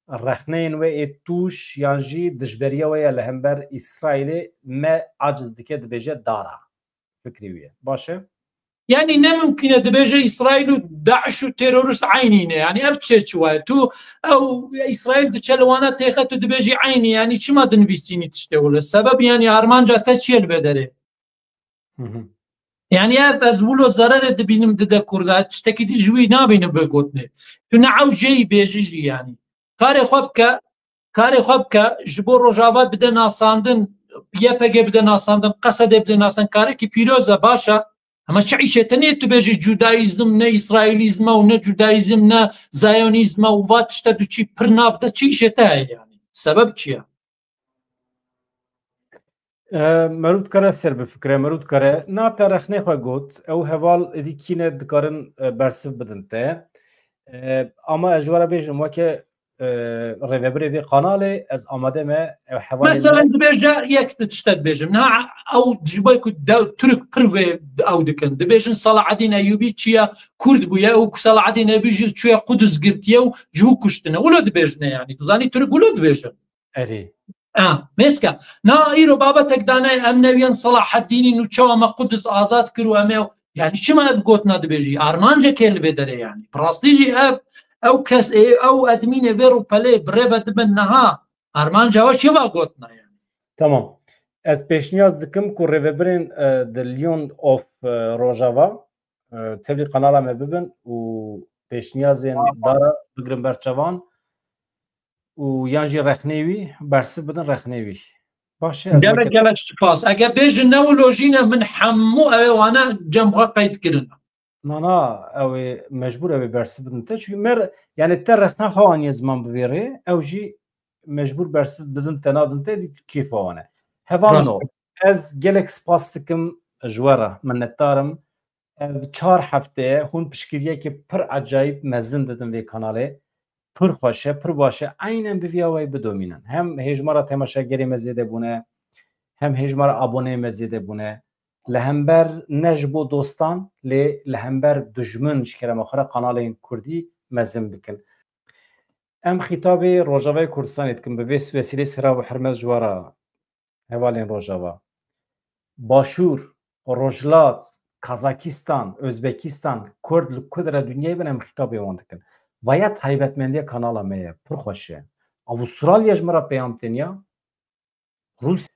rexneyên we ê tûş yan jî dijberiya we ya li hember Îsraîlê me aciz dike, dibêje dara. Fikrî wî ye. Baş e? Yani ne mümkün e, dibêje Îsraîl û DAIŞ û terorist eynî ne. Yani ev çi çi waye? Tu ew Îsraîl diçe li wana têxe, tu dibêjî eynî, yani çima dinivîsînî tiştê wile? Sebeb yani armanca te çi ye li vê derê? Hı hı. Yani ev ez wilo zererê dibînim dide Kurda, tiştekî dî ji wî nabînim vê gotinê. Tu ne ew jêyî bêjî jî yani. Karê xwe bike, karê xwe bike, ji bo Rojava bide nasandin, Y P G bide nasandin, Qesedê bide nasandin, karekî pîroz e, baş e. Ama çi îşê te nê tu bêjî cudaîzm, ne îsraîlîzm e û ne cudaîzm, ne zayonîzm e û va tişte tu çî pir nav de, çi îşê te heye yani? Sebeb çi ye? E, meriv dikare ser bifikire, meriv dikare. Na te rexnê xwe got, ew heval êdî kî ne dikarin, e, bersiv bidin te. E, ama ez ji we re bêjim weke, e, rêvebirê vê kanalê, ez amade me, ew hevalê me. Mesela dibêje yek tişte dibêjim. Niha ew ji bo ku de-, Tirk pir vê ew dikin. Dibêjin Selahaddin Eyyubi çiya Kurd bûye û ku Selahaddin Eyyubi jî çûye Qudus girtiye û ji wî kuştine. Wilo dibêjine yani. Tu zanî Tirk wilo dibêjin. Erê. Ha, mêska. Na îro babetek dane em newiyan Selahaddînîn û çawa me Qudus azad kir û em ê, yani çima ev gotina dibêjî? Armancek heye li vê derê yani. Bi rastî jî ev, ew kes ê, ew edmînê vê rûpelê bi rê ve dibin niha. Armanca we çi va gotina yani? Tamam. Ez pêşniyaz dikim ku rêvebirên, e, The Legion of, e, Rojava, e, tevlî kanala me bibin û pêşniyazên dara bigrin ber çavan û yan jî rexnê wî bersiv bidin rexnê wî. Baş e, ez Gelek weke- gelek spas. Eger bêjin ne wilo jî ne, min hemû ew ê wane cem xwe qeyd kirin. Na, na, ew ê mecbûr ew ê bersiv bidin te. Çünkü me re-, yani te rexna xwe aniye ziman bi vê rê, ew jî mecbûr bersiv didin te, nadin te, dî kêfa wan e. Hevalno, ez gelek spas dikim ji we re, minnetdar im. Ev çar hefte ye, hûn piştgiriyekê pir ecayîb mezin didin vê kanalê. Pir xweş e, pir baş e. Eynen bi vîya we bidomînin. Hem hêjmara temaşegerê me zêde bûne, hem hêjmara aboneyê me zêde bûne. Li hember ne ji bo dostan, lê li hember dijmin ji kerema xwe re kanalên kurdî mezin bikin. Em xîtabê Rojavayê Kurdistanê dikin, bi vê wesîlê sera û hurmet ji we re hevalên Rojava. Başûr, Rojhilat, Kazakistan, Özbekistan, Kurd li ku dire dinyayê bin em xîtabê wan dikin. Vaya taybetmendiya kanala me ye, pir xweş e. Avustralya ji min re peyam têniya, Rûsya.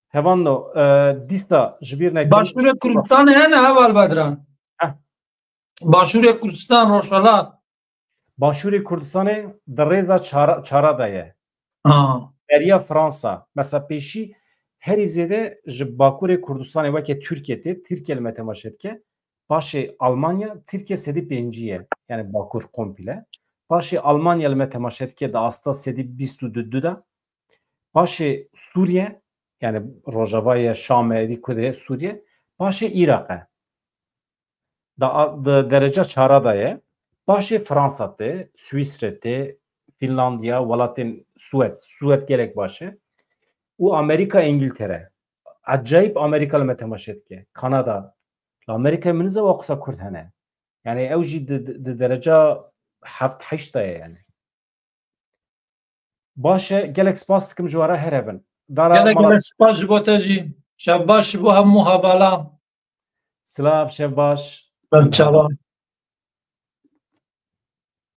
Hevalno, e, dîsa ji bîr nekin. Başûrê Kurdistanê hene heval Bedran. Heh. Başûrê Kurdistan, Rojhelat. Başûrê Kurdistanê di rêza çara, çara de ye. Ha. Beriya Fransa. Mesela pêşî herî zêde ji Bakurê Kurdistanê weke Tirkiye tê, Tirkiye li me temaşe dike. Paşê Almanya, Tirkiye sedî pêncî ye. Yani Bakur komple. Paşê Almanya li me temaşe dike di asta sedî bîst û du de. Paşê Sûriye, yani Rojava ye, Şam e, êdî ku de Sûriye. Paşê Iraq e. Da, di dereca çara de ye. Paşê Fransa tê, Swîsre tê, Finlandiya, welatên Swed. Swed gelek baş e. Û Amerîka, Îngiltere. Ecayîb Amerîka li me temaşe dike. Kanada. Li Amerîkayê min niza wa qisa Kurd hene. Yani ew jî di, di, di dereca heft heşt de ye yani. Baş e, gelek spas dikim ji we re, her hebin. Dara Gelek mala- gelek spas ji bo te jî. Şev baş ji bo hemû hevalan. Silav, şev baş. Ber çavan.